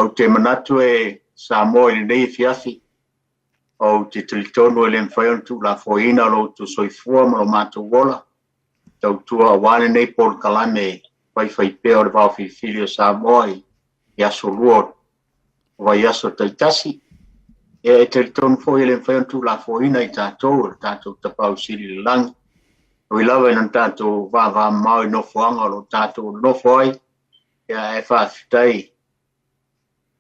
Ou te manatu e Samoa i lenei afiafi, ou te talitonu e le mafai ona tuulafoaiina lo outou soifua ma lo matou ola, tautua aua lenei polokalame faifaipea o le Vaofilifili o Samoa i aso lua o vaiaso taitasi. E talitonu foi e le mafai ona tuulafoaiina i tatou e le tatou Tapaau Sili i le lagi. Ui lava ina tatou vavamamao i nofoaga o lo o tatou nonofo ai, ae faafetai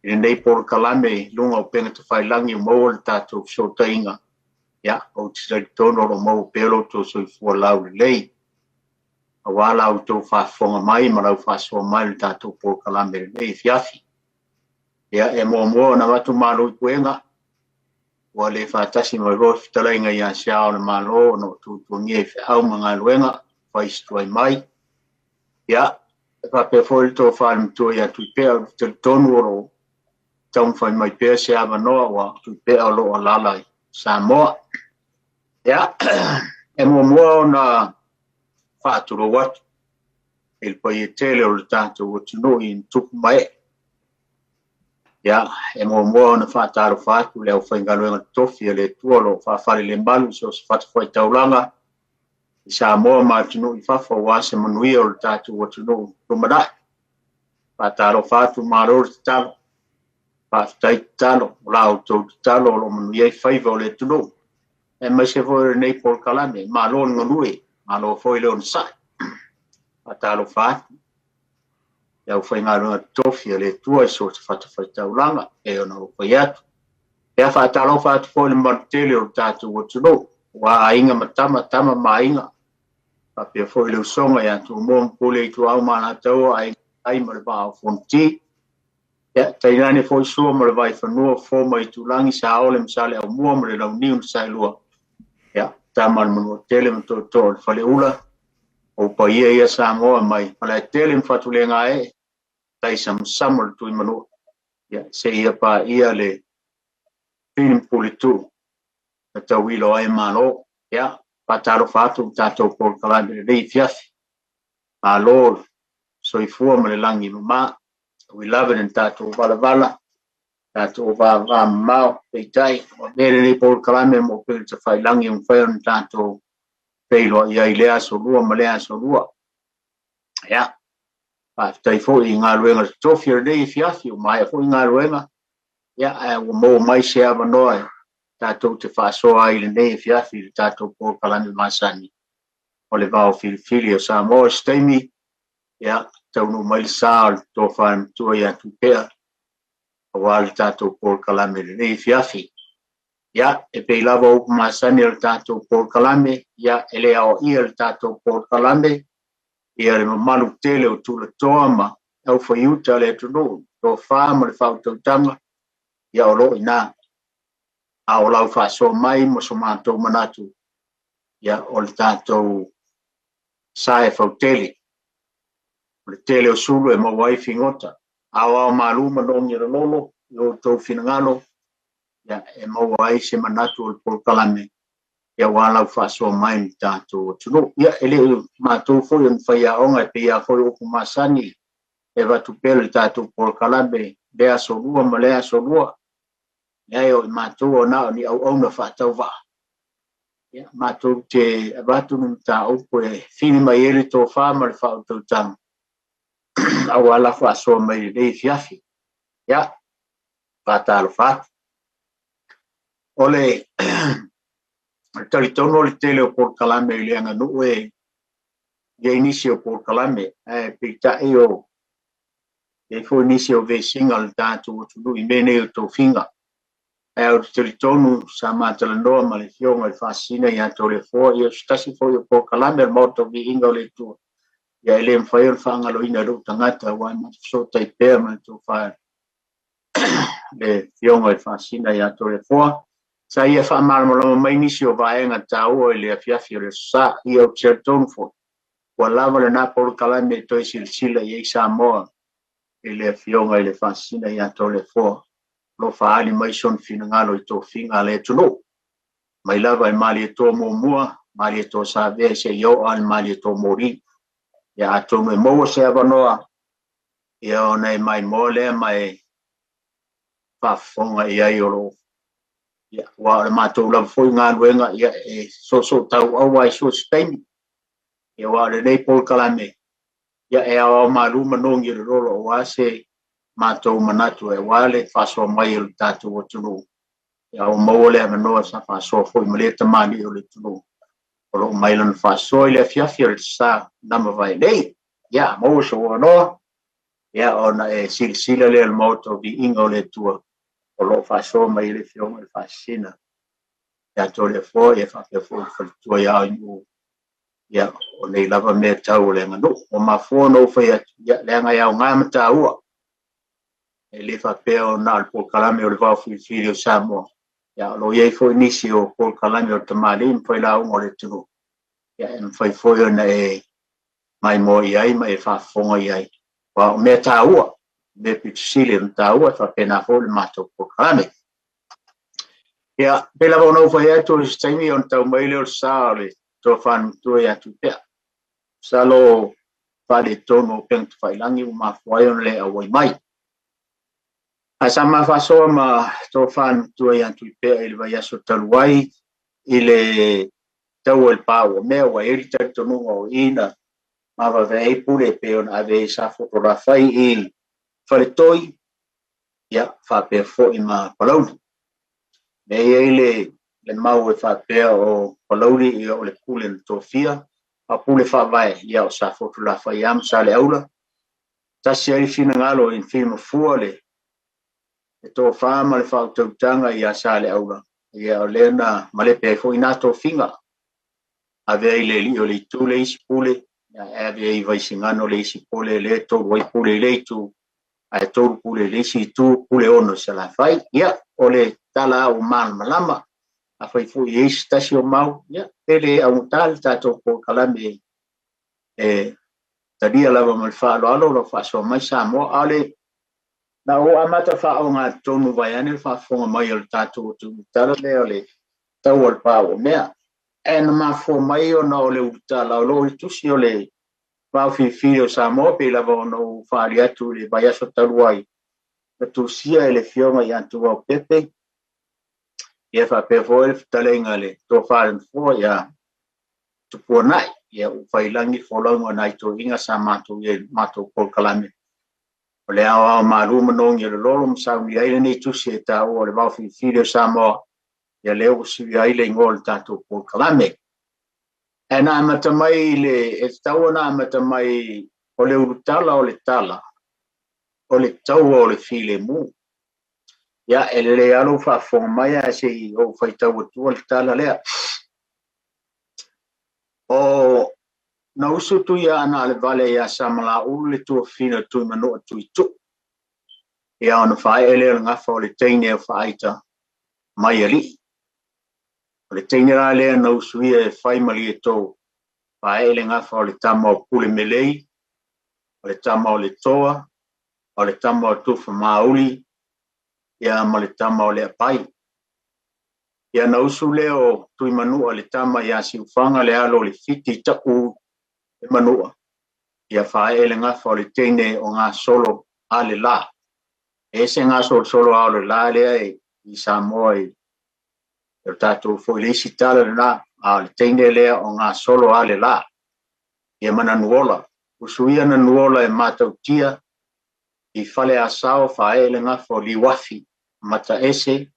i lenei polokalame i luga o upega tafailagi ua maua le tatou fesootaiga. Ou te talitonu o lo o maua pea lo outou soifua laulelei, aua la outou faafofoga mai ma lau faasoa mai i le tatou polokalame i lenei afiafi. E muamua ona avatu malu i puega, ua le faatasi mai foi le fetalaiga ia Se Ao o le Malo ona o tuatuagia i feau ma galuega faisituai mai. E faapea foi le tofa i le matua ia Tuipea, ou te talitonu o lo o taumafai mai pea se avanoa ua Tuipea o lo o alaala i Samoa. E muamua ona faatulou atu i le paia tele o le tatou atunuu i tupu mae. E muamua ona faatalofa atu le aufaigaluega totofi a le Atua o lo o faafalelemalu i so o se fatafaitaulaga i Samoa ma atunuu i fafo aua se manuia o le tatou atunuu lumanai. Faatalofa atu, malo le tatalo, faafetai tatalo, o la outou tatalo o lo o manuia ai faiva o le atunuu, aemaise foi o lenei polokalame. Malo le galue, malo foi le onosai. Faatalofa atu le aufaigaluega totofi a le Atua i so o se fatafaitaulaga e pei ona ou fai atu. Faatalofa atu foi i le mamalu tele o le tatou atunuu, ua aiga ma tama, tama ma aiga, faapea foi le usoga ia Tumua ma Pule Ituau ma Alataua, aiga i le Tai ma le Vaa o Fonoti. Tainane foi Sua ma le Vaifanua, Fofo ma Aitulagi, Saole ma Saleaaumua ma le Launiu na Saelua. Tama a le Manuatele ma Tootoo o le Faleula, o paia ia Samoa mai Malaetele ma Fatulegae, tai samasama o le Tuimanua. Seia paia le fili ma puletuu na tauilo ai malo. Faatalofa atu le tatou polokalame lenei afiafi. Malo soifua ma le lagi mama. Ui lava ina tatou valavala, tatou vavamamao, peitai, ua avea lenei polokalame mo upega tafailagi ua mafai ona tatou feiloai ai i lea aso lua ma lea aso lua. Faafetai foi i galuega totofi o lenei afiafi, ua maea foi galuega, ae ua maua mai se avanoa tatou te faasoa ai i lenei afiafi i le tatou polokalame masani o le Vaofilifili o Samoa. I se taimi, taunuu mai le sa o le tofa i le matua ia Tuipea aua le tatou polokalame i lenei afiafi. E pei lava o upu masani o le tatou polokalame, e le aoaia le tatou polokalame, le mamalu tele o tulatoa ma aufaiuta a le atunuu, tofa ma le faautautaga, o lo o i ina. A o lau faasoa mai ma so matou manatu, o le tatou sa e fautele. O le tele o sulu e maua ai figota. Ao malu ma nogi lololo i o outou finagalo, e maua ai se manatu o le polokalame, aua lau faasoa mai i le tatou atunuu. E le o matou foi o ni faiaoga e pei lava foi o upu masani e avatu pea le tatou polokalame lea aso lua ma lea aso lua. Leai, o i matou o na o ni auauna faatauvaa. Matou te avatu ni mataupu e fili mai ai le tofa ma le faautautaga aua la faasoa mai i lenei afiafi. Faatalofa atu. O le talitonu o le tele o polokalame i le aganuu e i ai nisi o polokalame, ae peitai o i ai foi nisi o vesiga o le tatou atunuu i mea nei o tofiga. Ae ou te talitonu sa matalanoa ma le afioga i le Faasisina ia Toleafoa, o se tasi foi o polokalame o le Maota o Viiga o le Atua, e le mafai ona faagaloina e lou tagata, aua e ma te fesootai pea ma le tofa le afioga i le Faasisina ia Toleafoa. Sa ia faamalamalama mai nisi o vaega taua i le afiafi o le aso Sa. Ou te talitonu foi, ua lava lena polokalame e toe silasila i ai Samoa i le afioga i le Faasisina ia Toleafoa, o lo o faaali mai sona finagalo i tofiga a le atunuu. Mai lava i Malietoa muamua, Malietoa Savea seia oo lava i le Malietoa moli. Atonu e maua se avanoa, ona e maimoa lea ma e faafofoga i ai o lo o ia, aua o le matou lava foi galuega ia, e soosoo tauau ai so o se taimi. Ia, aua o lenei polokalame ia, e aoao malu ma nogi e le lolo aua se matou manatu aua le faasoa mai o le tatou atunuu. Ia, ua maua le avanoa sa faasoa foi ma lea tamalii o le atunuu o lo o mai lana faasoa i le afiafi o le sa na mavae nei. Ia, maua sou avanoa, ia, ona e silasila lea i le Maota o Viiga o le Atua o lo o faasoa mai ai le Afioga i le Faasisina ia Toleafoa, ia faapea foi le faletua ia Oinuu. Ia, o nei lava mea tau o le aganuu. Ua mafua ona ou fai atu, ia, leaga e aoga ma taua. E le faapea o na o le polokalame o le Vaofilifili o Samoa. Ia, o lo o i ai foi nisi o polokalame o tamalii ma failauga o le atunuu. Ia, e mafai foi ona e maimoa i ai ma e faafofoga i ai. Aua o mea taua, mea pito sili ona taua, e faapena foi le matou polokalame. Ia, pei lava ona ou fai atu o se taimi ona tau mai lea o le sa o le tofa matua ia Tupea. Masalo faaletonu o upega tafailagi ua mafua ai ona le auai mai. Ae sa ma faasoa ma tofa matua ia Tuipea i le vaiaso talu ai i le taua i le paumea, ua i ai le talitonuga o i na mavave ai pule e pei ona ave ai Safotulafai i Faletoi, ia, faapea foi ma Palauli. E i ai le mau e faapea o Palauli, ia, o le pule na tofia, a pule faavae, ia, o Safotulafai lava ma Saleaula. Tasi ai le finagalo i mafua le tofa ma le faautautaga ia Saleaula, ia, o lea na malepe ai foi na tofiga. Ave ai le alii o le itu le isi pule, ia, ave ai Vaisigano le isi pule, lea e tolu ai pule i le itu, ae tolu pule i le isi itu, pule ono i Salafai. Ia, o le tala au malamalama. Afai foi i ai se tasi o mau, ia, pe le augata le tatou polokalame e talia lava ma le faaaloalo lau faasoa mai Samoa. A o le na ou amata faaogatotonu vaeane le faafofoga mai o le tatou atunuu tala lea o le tau o le paumea. E na mafua mai ona o le ulutala o lo o i tusi o le Vaofilifili o Samoa, pei lava ona ou faali atu i le vaiaso talu ai, na tusia e le Afioga ia Tuau Pepe, ia, faapea foi le fetalaiga le tofa le Nofoa ia Tupuanai, ia, ua faiilagi le folauga nai toeaiina sa matou i ai i le matou polokalame o le aoao malu ma nogi o le lolo ma saunia ai lenei tusi e taua o le Vaofilifili o Samoa. Ia, lea ua suia ai le igoa o le tatou polokalame. Ae na amata mai le e tatau ona amata mai o le ulutala o le tala o le taua o le filemu. Ia, e lelei lava lou faafofoga mai ae se i ou faitau atua le tala lea. O na usu Tuiaana a le vale ia Samalaulu le tuafafine o Tuimanua Tuituu. Ia, ona faaee lea o le gafa o le teine o Faaita mai alii. O le teine la lea na usuia e fai malietou, faaee le gafa o le tama o Pule Melei, o le tama o le Toa, o le tama o Tufamauli, ia, ma le tama o le Apai. Ia, na usu lea o Tuimanua le tama ia Siufaga le alo o le Fiti Taʻu e Manua, ia, faaee le gafa o le teine o Gasolo a le la. E ese gasolosolo a o le la lea e i Samoa i o tatou foi le isi tala lena, a o le teine lea o Gasolo a le la. Ia, ma Nanuola. Usuia Nanuola e Matautia i Faleasao, faaee le gafa o Liuafi, Mataese,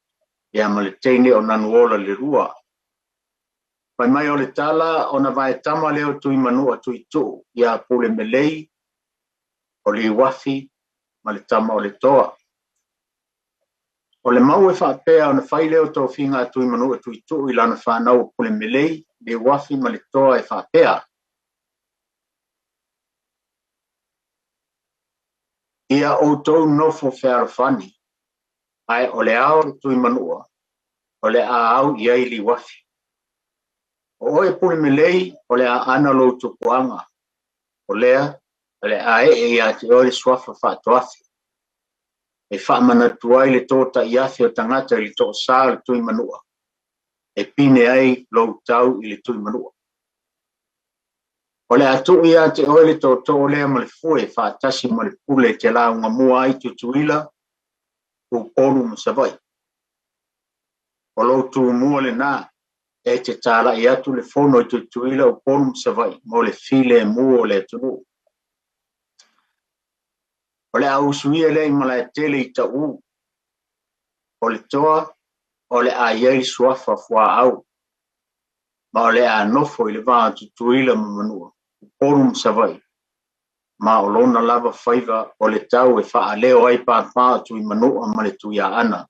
ia, ma le teine o Nanuola le lua. Fai mai o le tala ona vaetama lea o Tuimanua Tuituu ia Pule Melei, o Liuafi ma le tama o le Toa. O le mau e faapea ona fai lea o tofiga a Tuimanua Tuituu i lana fanau o Pule Melei, Liuafi ma le Toa e faapea: Ia outou nofo fealofani, ae o le ao le Tuimanua, o le a au i ai Liuafi. O oe Pule Melei, o le a ana lou tupuaga, o lea o le a ee ia te oe le suafa faatoafe, e faamanatu ai le tōtaiafe o tagata i le toasā o le Tuimanua, e pine ai lou tau i le Tuimanua. O le a tuu ia te oe le tootoo lea ma le fue faatasi ma le pule e te lauga mua ai Tutuila, Upolu ma Savaii. O lou tumua lenā e te tāla'i atu le fono i Tutuila, Upolu ma Savaii mo le filemu o le atunuu. O le a usuia lea i Malaetele i Taʻū. O le toa o le a i ai le suafa Fuaau ma o le a nofo i le va o Tutuila ma Manua, Upolu ma Savaii, ma o lona lava faiva o le tau e faaleo ai pāpā o Tuimanua ma le Tuiaana.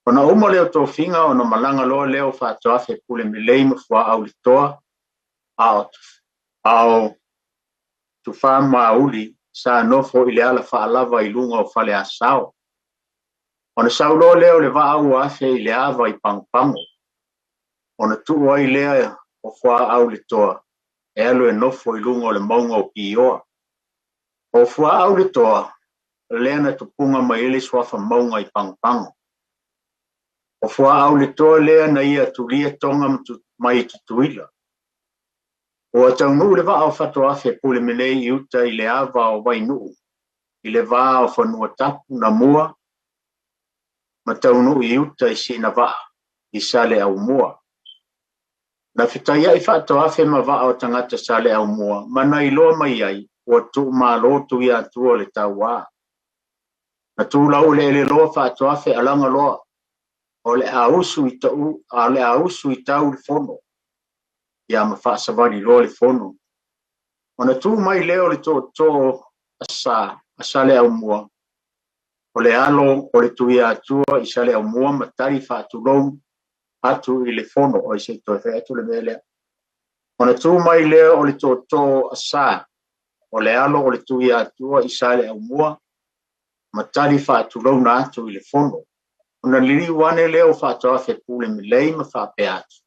Ona uma lea o tofiga ona malaga loa lea o Faatoafe Pulemelei ma Fuaau le Toa, a o Tufamauli sa nofo i le ala faalava i luga o Faleasao. Ona sau loa lea o le vaa ua afe i le ava i Pagopago. Ona tuu ai lea o Fuaau le Toa e alu e nofo i luga o le mauga o Pioa. O Fuaau le Toa, lea na tupuga mai ai le suafa mauga i Pagopago. O Fuaau le Toa lea na ia tulia Toga mai Tutuila. Ua taunuu le vaa o Fatoafe Pulemelei i uta i le ava o Vainuu, i le va o Fanuatapu na mua, ma taunuu i uta i Sinavaa, i Saleaaumua. Na fetaiai Faatoafe ma vaa o tagata Saleaaumua, ma na iloa mai ai, ua tuumalo Tuiatua o le tauā. Na tulau eleele loa Faatoafe alaga loa, o le a usu i tau le fono, ia ma faasavali loa le fono. Ona tu mai lea o le tootoo a Saleaaumua, o le alo o le Tuiatua i Saleaaumua ma tali faatulou atu i le fono, o se toe fai atu le mea lea. Ona tu mai lea o le tootoo a Sa, o le alo o le Tuiatua i Saleaaumua ma tali faatulouna atu i le fono. Ona liliu ane lea o Faatoafe Pulemelei ma faapea atu.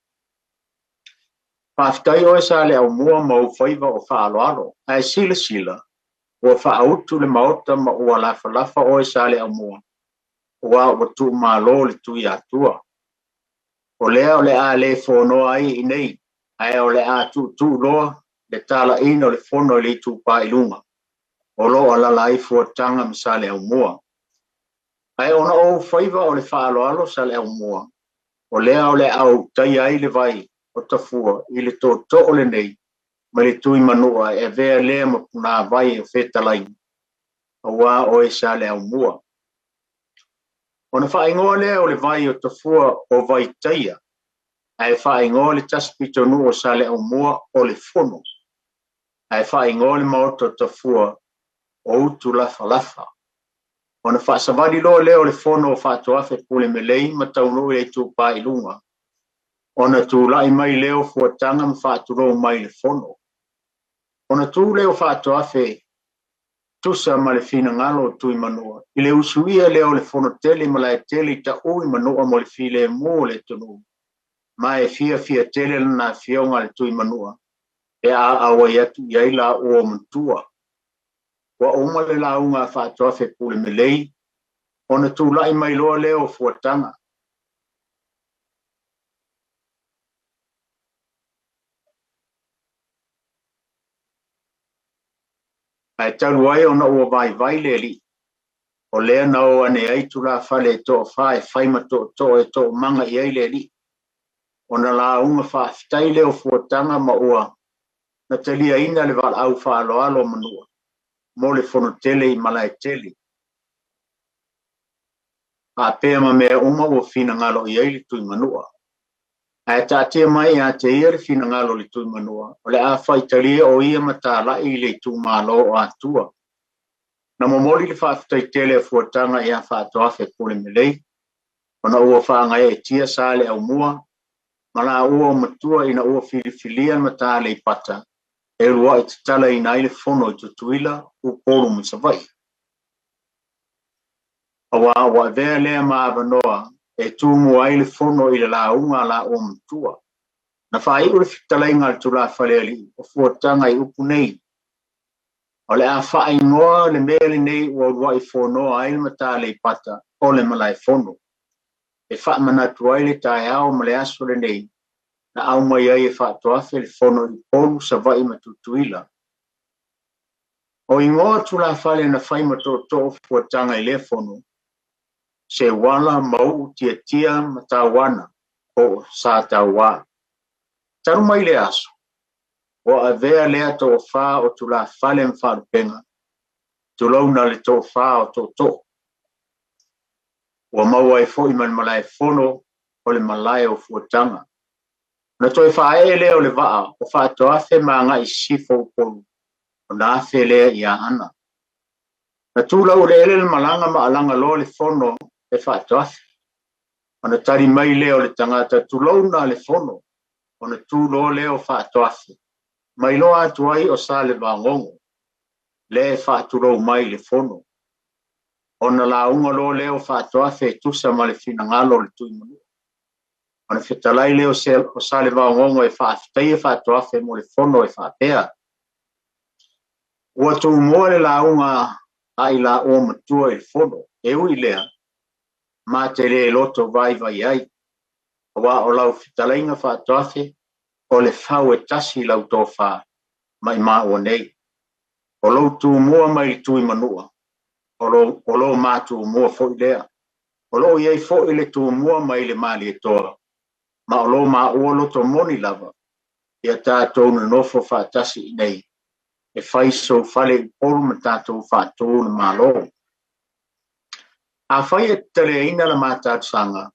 Faafetai oe Saleaaumua ma ou faiva o faaaloalo, ae silasila, ua faautu le maota ma ua lafalafa oe Saleaaumua, ua tuumalo le Tuiatua. O lea o le a le fonoa ai i nei, ae o le a tuutuu loa le talaina o le fono i le itupa i luga, o lo alala ai Fuataga ma Saleaaumua. Ae ona ou faiva o le faaaloalo Saleaaumua, o lea o le a ou taia ai le vai o Tafua i le tootoo lenei ma le Tuimanua e avea lea ma punavai o fetalaiga, auā oe Saleaaumua. Ona faaigoa lea o le vai o Tafua o Vaitaia, ae faaigoa le tasi pitonuu o Saleaaumua o le Fono, ae faaigoa le maota o Tafua o Utulafalafa. Ona faasavali loa lea o le fono o Faatoafe Pulemelei ma taunuu i le itupa i luga, ona tulai mai lea o Fuataga ma faatulou mai i le fono. Ona tu lea o Faatoafe tusa ma le finagalo o Tuimanua, i le usuia lea o le fono tele Malaetele i Taʻū i Manua mo le filemu o le atunuu, ma e fiafia tele lana afioga a le Tuimanua, e a auai atu i ai laua o matua. Ua uma le lauga a Faatoafe Pulemelei, ona tulai mai loa lea o Fuataga. Ae talu ai ona ua vaivai le alii, o lea na o ane ai tulafale e toafa e fai ma tootoo e toomaga i ai le alii. Ona lauga faafetai lea o Fuataga ma ua na taliaina le valaau faaaloalo o Manua mo le fono tele i Malaetele. Faapea ma mea uma ua finagalo i ai le Tuimanua. Ae taatia mai ia te ia le finagalo o le Tuimanua, o le a faitalia o ia ma talai i le itumalo o Atua. Na momoli le faafetai tele a Fuataga ia Faatoafe Pulemelei, ona ua faagaeetia Saleaaumua ma laua o matua ina ua filifilia le Mataleipata e uluai tatalaina ai le fono i Tutuila, Upolu ma Savaii. Auā ua avea lea ma avanoa e tumua ai le fono i le lauga a laua matua. Na faaiu le fetalaiga a le tulafale alii o Fuataga i upu nei. O le a faaigoa le mea lenei ua uluai fonoa ai le Mataleipata o le Malaefono. E faamanatu ai le taeao ma le aso lenei na aumai ai e Faatoafe le fono i Upolu, Savaii ma Tutuila. O igoa tulafale na fai ma tootoo Fuataga i lea fono, Seuala, Mauu, Tiatia ma Tauana po o Sa Tauā. Talu mai lea aso, ua avea lea toafa o tulafale ma faalupega, tulouna le toafa o tootoo. Ua maua ai foi ma le malaefono o le malae o Fuataga. Ona toe faaee lea o le vaa o Faatoafe ma agai i sisifo o Upolu, ona afe lea i Aana. Na tu laueleele le malaga ma alaga loa le fono e Faatoafe. Ona tali mai lea o le tagata, tulouna le fono, ona tu loa lea o Faatoafe, ma iloa atu ai o Salevaogogo, lea e faatulou mai i le fono. Ona lauga loa lea o Faatoafe e tusa ma le finagalo o le Tuimanua. Ona fetalai lea o Salevaogogo e faafetaia Faatoafe mo le fono e faapea, ua tumua le lauga a i laua matua i le fono, e ui lea, ma te le loto vaivai ai, aua o lau fetalaiga Faatoafe, o le fau e tasi lau tofa ma i maua nei. O lou tumua mai le Tuimanua, o lo matumua foi lea. O loo i ai foi le tumua mai le Malietoa, ma o lo maua loto moni lava, ia tatou nonofo faatasi i nei, e fai sou fale i Upolu ma tatou faatu le Malo. Afai e te taliaina la ma talosaga,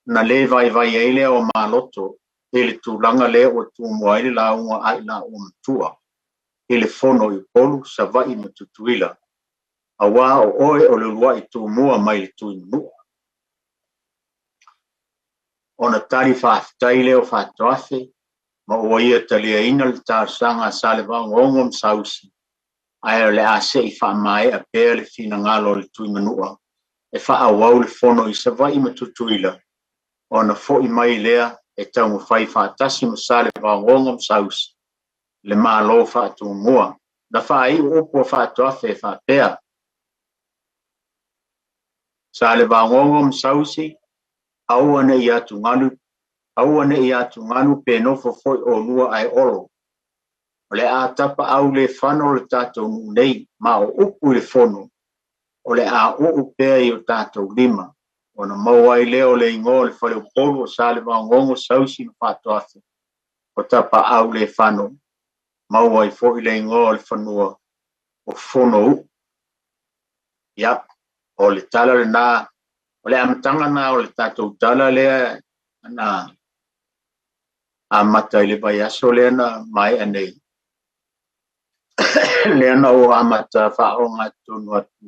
na le vaivai ai lea o maloto i le tulaga lea ua tumua ai le lauga a i laua matua i le fono i Upolu, Savaii ma Tutuila, aua o oe o le uluai tumua mai le Tuimanua. Ona tali faafetai lea o Faatoafe, ma ua ia taliaina le talosaga a Salevaogogo ma Sausi, ae o le a se i faamaea pea le finagalo o le Tuimanua e faaauau le fono i Savaii ma Tutuila, ona foi mai lea e taumafai faatasi ma Salevaogogo ma Sausi le Malo faatumua. Na faaiu upu a Faatoafe e faapea, Salevaogogo ma Sausi, aua ne i atugalu, aua ne i atugalu pe nofo foi olua ae olo. O le a tapaau le fano le tatou nuu nei, ma o upu i le fono, o le a uu pea i o tatou lima. Ona maua ai lea o le igoa o le faleupolu o Salevaogogo, Sausi ma Faatoafe, o tapaau le fano, maua ai foi le igoa o le fanua o Fonouu. Ia, o le tala lena, o le amataga lena o le tatou tala lea na amata i le vaiaso lea na maea nei, lea na ou amata faaogatotonu atu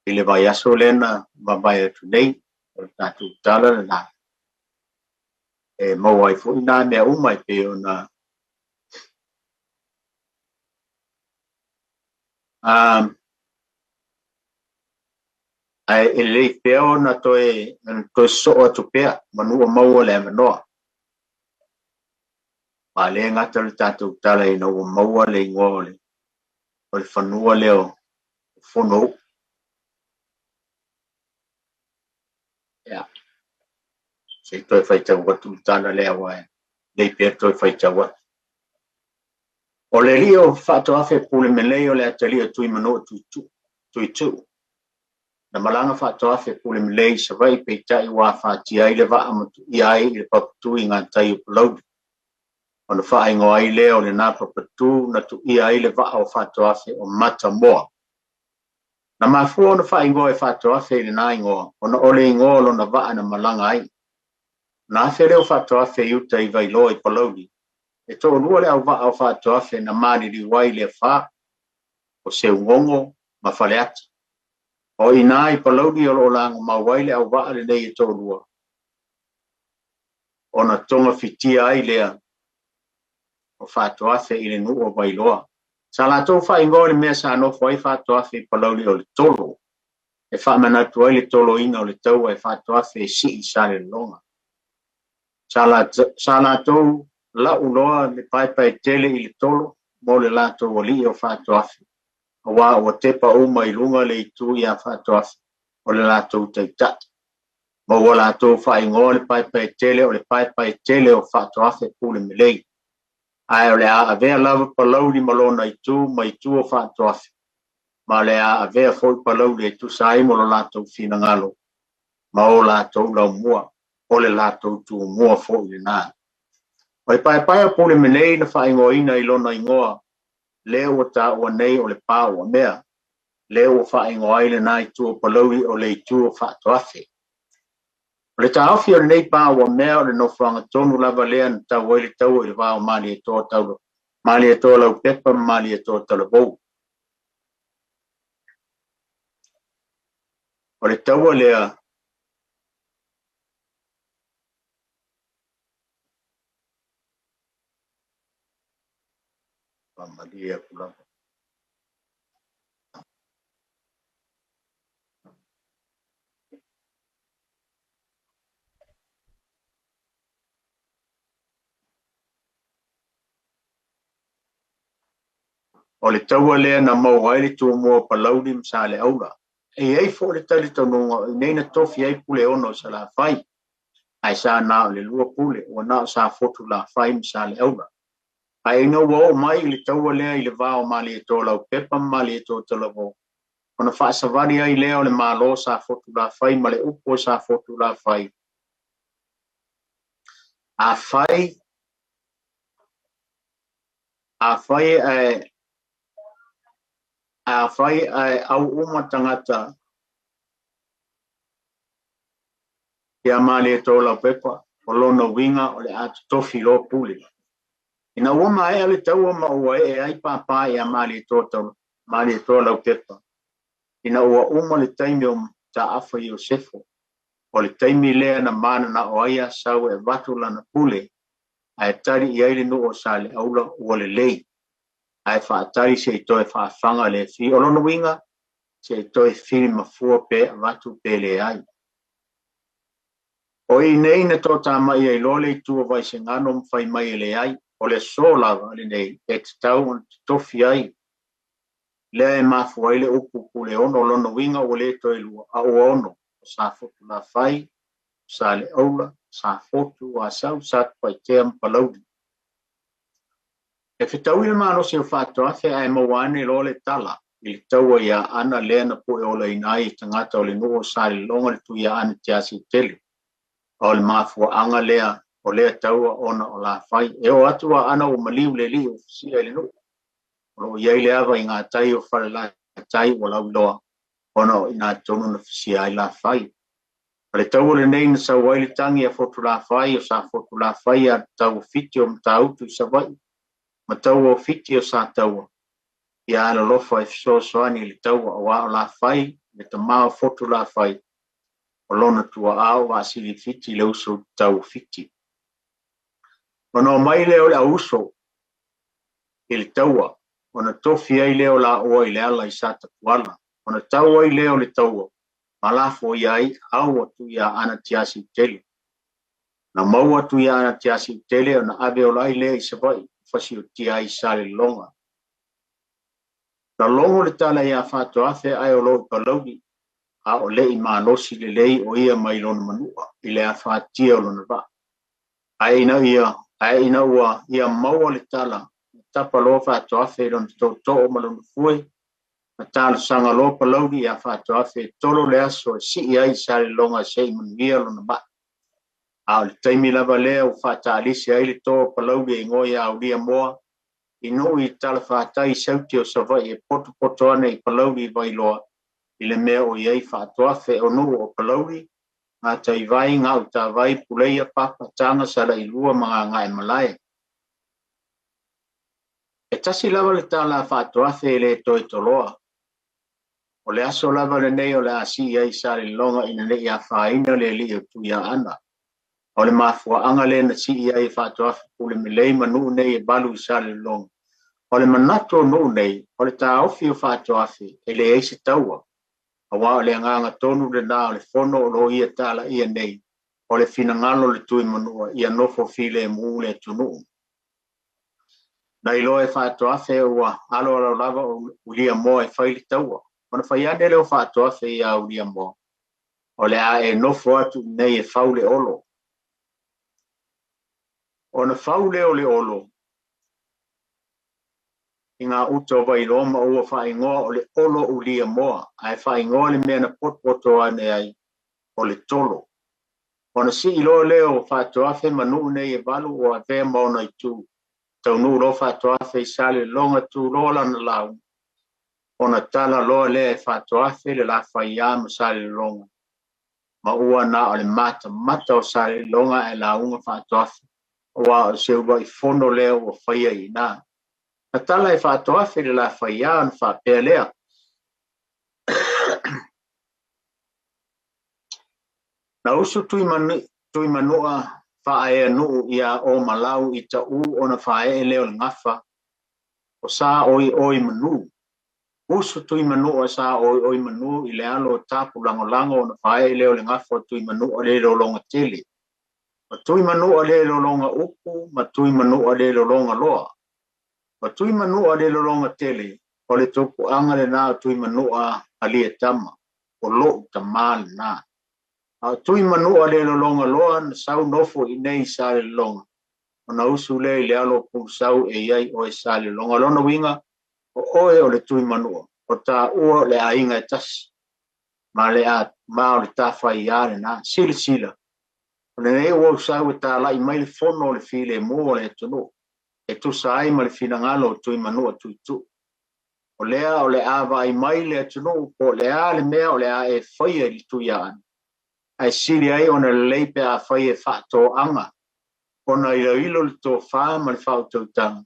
i le vaiaso lea na mavae atu nei, o le tatou tala lena, e maua ai foi nā mea uma e pei ona ae e lelei pea ona toe sosoo atu pea manu ua maua le avanoa. Ma le gata le tatou tala ina ua maua le igoa o le fanua lea o Fonouu. Ia, se i toe faitau atu le tala lea aua e lelei pea toe faitau atu. O le alii o Faatoafe Pulemelei o le atalii o Tuimanua Tuituu. Na malaga Faatoafe Pulemelei i Savaii peitai ua afatia ai le vaa ma tuia ai i le papatu i gatai o Palauli. Ona faaigoa ai lea o lena papatu na tuia ai le vaa o Faatoafe o Matamoa. Na mafua ona faaigoa e Faatoafe i lena igoa, ona o le igoa o lona vaa na malaga ai. Na afe lea o Faatoafe i uta i Vailoa i Palauli, e toalua le auvaa o Faatoafe na maliliu ai i le afa, o Seugogo ma Faleata. O i ina i Palauli o lo o lagomau ai le auvaa lenei e toalua, ona togafitia ai lea o Faatoafe i le nuu o Vailoa. Sa latou faaigoa le mea sa nofo ai Faatoafe i Palauli o le Tolo, e faamanatu ai le toloina o le taua e Faatoafe e sii i Salelologa. Sa latou lau loa le paepaetele i le tolo mo le latou alii o Faatoafe, aua ua tepa uma i luga le itu iā Faatoafe o le latou taitai. Ma ua latou faaigoa le paepaetele o le paepaetele o Faatoafe Pulemelei. Ae o le a avea lava Palauli ma lona itu ma itu o Faatoafe. Ma o le a avea foi Palauli e tusa ai ma lo latou finagalo ma o latou laumua, o le latou tumua foi lena. O le paepae o Pulemelei na faaigoaina i lona igoa, lea ua taua nei o le Pā-ua-mea, lea ua faaigoa ai lena itu o Palauli o le itu o Faatoafe. O le taofi o lenei Pā-ua-mea o le nofoaga tonu lava lea na tau ai le taua i le va o Malietoa Taula, Malietoa Laupepa ma Malietoa Talavou. O le taua lea faamalie atu lava. O le taua lea na maua ai le tumua o Palauli ma Saleaula. E i ai foi le talitonuga o i inei na tofi ai Puleono i Salafai, ae sa na o le 2 pule, ua na o Safotu Lafai ma Saleaula. Ae ina ua oo mai i le taua lea i le va o Malietoa Laupepa ma Malietoa Talavou, ona faasavali ai lea o le Malo Safotu Lafai ma le upu o Safotu Lafai, afai ae au uma tagata ia Malietoa Laupepa, o lona uiga o le a totofi loa pule. Ina ua maea le taua ma ua ee ai pāpā ia Malietoa Laupepa, ina ua uma le taimi o Mataafa Iosefo, o le taimi lea na mananao ai Asau e avatu lana pule, ae tali i ai le nuu o Saleaula ua lelei, ae faatali se i toe faafaga le fi. O lona uiga, se i toe fili mafua pe avatu pe leai. O i nei na toatamai ai loa le itu o Vaisigano ma fai mai e leai, o le aso lava lenei e tatau ona totofi ai. Lea e mafua ai le upu Puleono, o lona uiga ua le toe 2, a ua 6, o Safotu Lafai, Saleaula, Safotu, Asau, Satupaitea ma Palauli. E fetaui le malosi o Faatoafe ae maua ane loa le tala i le taua ia Aana lea na pueolaina ai e tagata o le nuu o Salelologa le Tuiaana Tiasiutele. O le mafuaaga lea o lea taua ona o Lafai. E oo atu a Aana ua maliu le alii ofisia i le nuu. O loo i ai le ava i ngā tai o Falelatai ua lauiloa ona o ina tonu na fisia ai Lafai. O le taua lenei na sau ai le tangi a Fotu Lafai o Safotu Lafai a tau fiti o Matautu i Savaii, ma taua o fiti o Sataua, ia alolofa e fesoasoani i le taua aua o Lafai, le tama o Fotu Lafai, o lona tuaa o Vaasili Fiti le uso tau fiti. Ona o mai lea o le auuso i le taua, ona tofi ai lea o laua i le ala i Satapuala, ona tau ai lea o le taua, ma lafo ia ai au atu ia Aana Tiasiutele. Na maua atu ia Aana Tiasiutele ona ave ola ai lea i Savaii, fasiotia ai Salelologa. Na logo le tala ia Faatoafe ae o loo i Palauli, a o lei malosi lelei o ia mai lona manua i le afatia o lona vaa. Ae ina ua ia maua le tala, na tapa loa Faatoafe i lona tootoo ma lona fue, na talosaga loa Palauli ia Faatoafe e tolo le aso e sii ai i Salelologa se i manuia lona maa. A o le taimi lava lea ua faataalisi ai le toa o Palauli e igoa ia Aulia Moa, i nuu i talafatai sauti o Savaii e potopoto ane i Palauli i Vailoa, i le mea o i ai Faatoafe o nuu o Palauli, Gataivai, Gautavai, Puleia, Papa, Taga, Salailua ma Gagaemalae. E tasi lava le tala a Faatoafe e le toe toloa. O le aso lava lenei o le a sii ai Salelologa ina nei afaina le alii o Tuiaana. O le mafuaaga lea na sii ai e Faatoafe Pulemelei ma nuu nei e 8 i Salelologa. O le manatu o nuu nei, o le taofi o Faatoafe e leai se taua. Aua o le agaga tonu lena o le fono o lo ia talaia nei, o le finagalo le tui manua ia nofo filemu le atunuu. Na iloa e Faatoafe ua aloalo lava o Ulia Moa e fai le taua. Ona fai ane lea o Faatoafe ia Ulia Moa, o le a e nofo atu nei e fau le olo. Ona fau lea o le olo, i gauta o Vailoa ma ua faaigoa o le Olo Ulia Moa, ae faaigoa le mea na potopoto ane ai o le Tolo. Ona sii loa lea o Faatoafe ma nuu nei e 8 ua avea ma ona itu. Taunuu loa Faatoafe i Salelologa tu loa lana lauga, ona tala loa lea e Faatoafe le Lafaiā ma Salelologa, ma ua na o le matamata o Salelologa ae lauga Faatoafe, aua o se uluai fono lea ua faia i ina. Na tala e Faatoafe le Lafaiā ona faapea lea, Na usu Tuimanua faaeanuu iā Omalau i Taʻu ona faaee lea o le gafa o Sāoioi manu. Usu Tuimanua sāoioi manu i le alo o Tapulagolago ona faaee lea o le gafa o Tuimanua le lologa tele. O Tuimanua le lologa upu ma Tuimanua le lologa loa. O Tuimanua le lologa tele, o le tupuaga lenā o Tuimanua Alietama, o loʻu tamā lenā. A o Tuimanua le lologa loa na sau nofo i inei i Salelologa, ona usu lea i le alo o Pulusau e i ai oe Salelologa. O lona uiga, o oe o le Tuimanua, o taua o le aiga e tasi, ma o le tafaiā lenā. Silasila, o lenei ua ou sau e talai mai le fono o le filemu o le atunuu, e tusa ai ma le finagalo o Tuimanua Tuituu. O lea o le a vaai mai le atunuu po o le a le mea o le a e faia i le Tuiaana, ae sili ai ona lelei pe a fai e faatoaga, ona iloilo le tofa ma le faautautaga,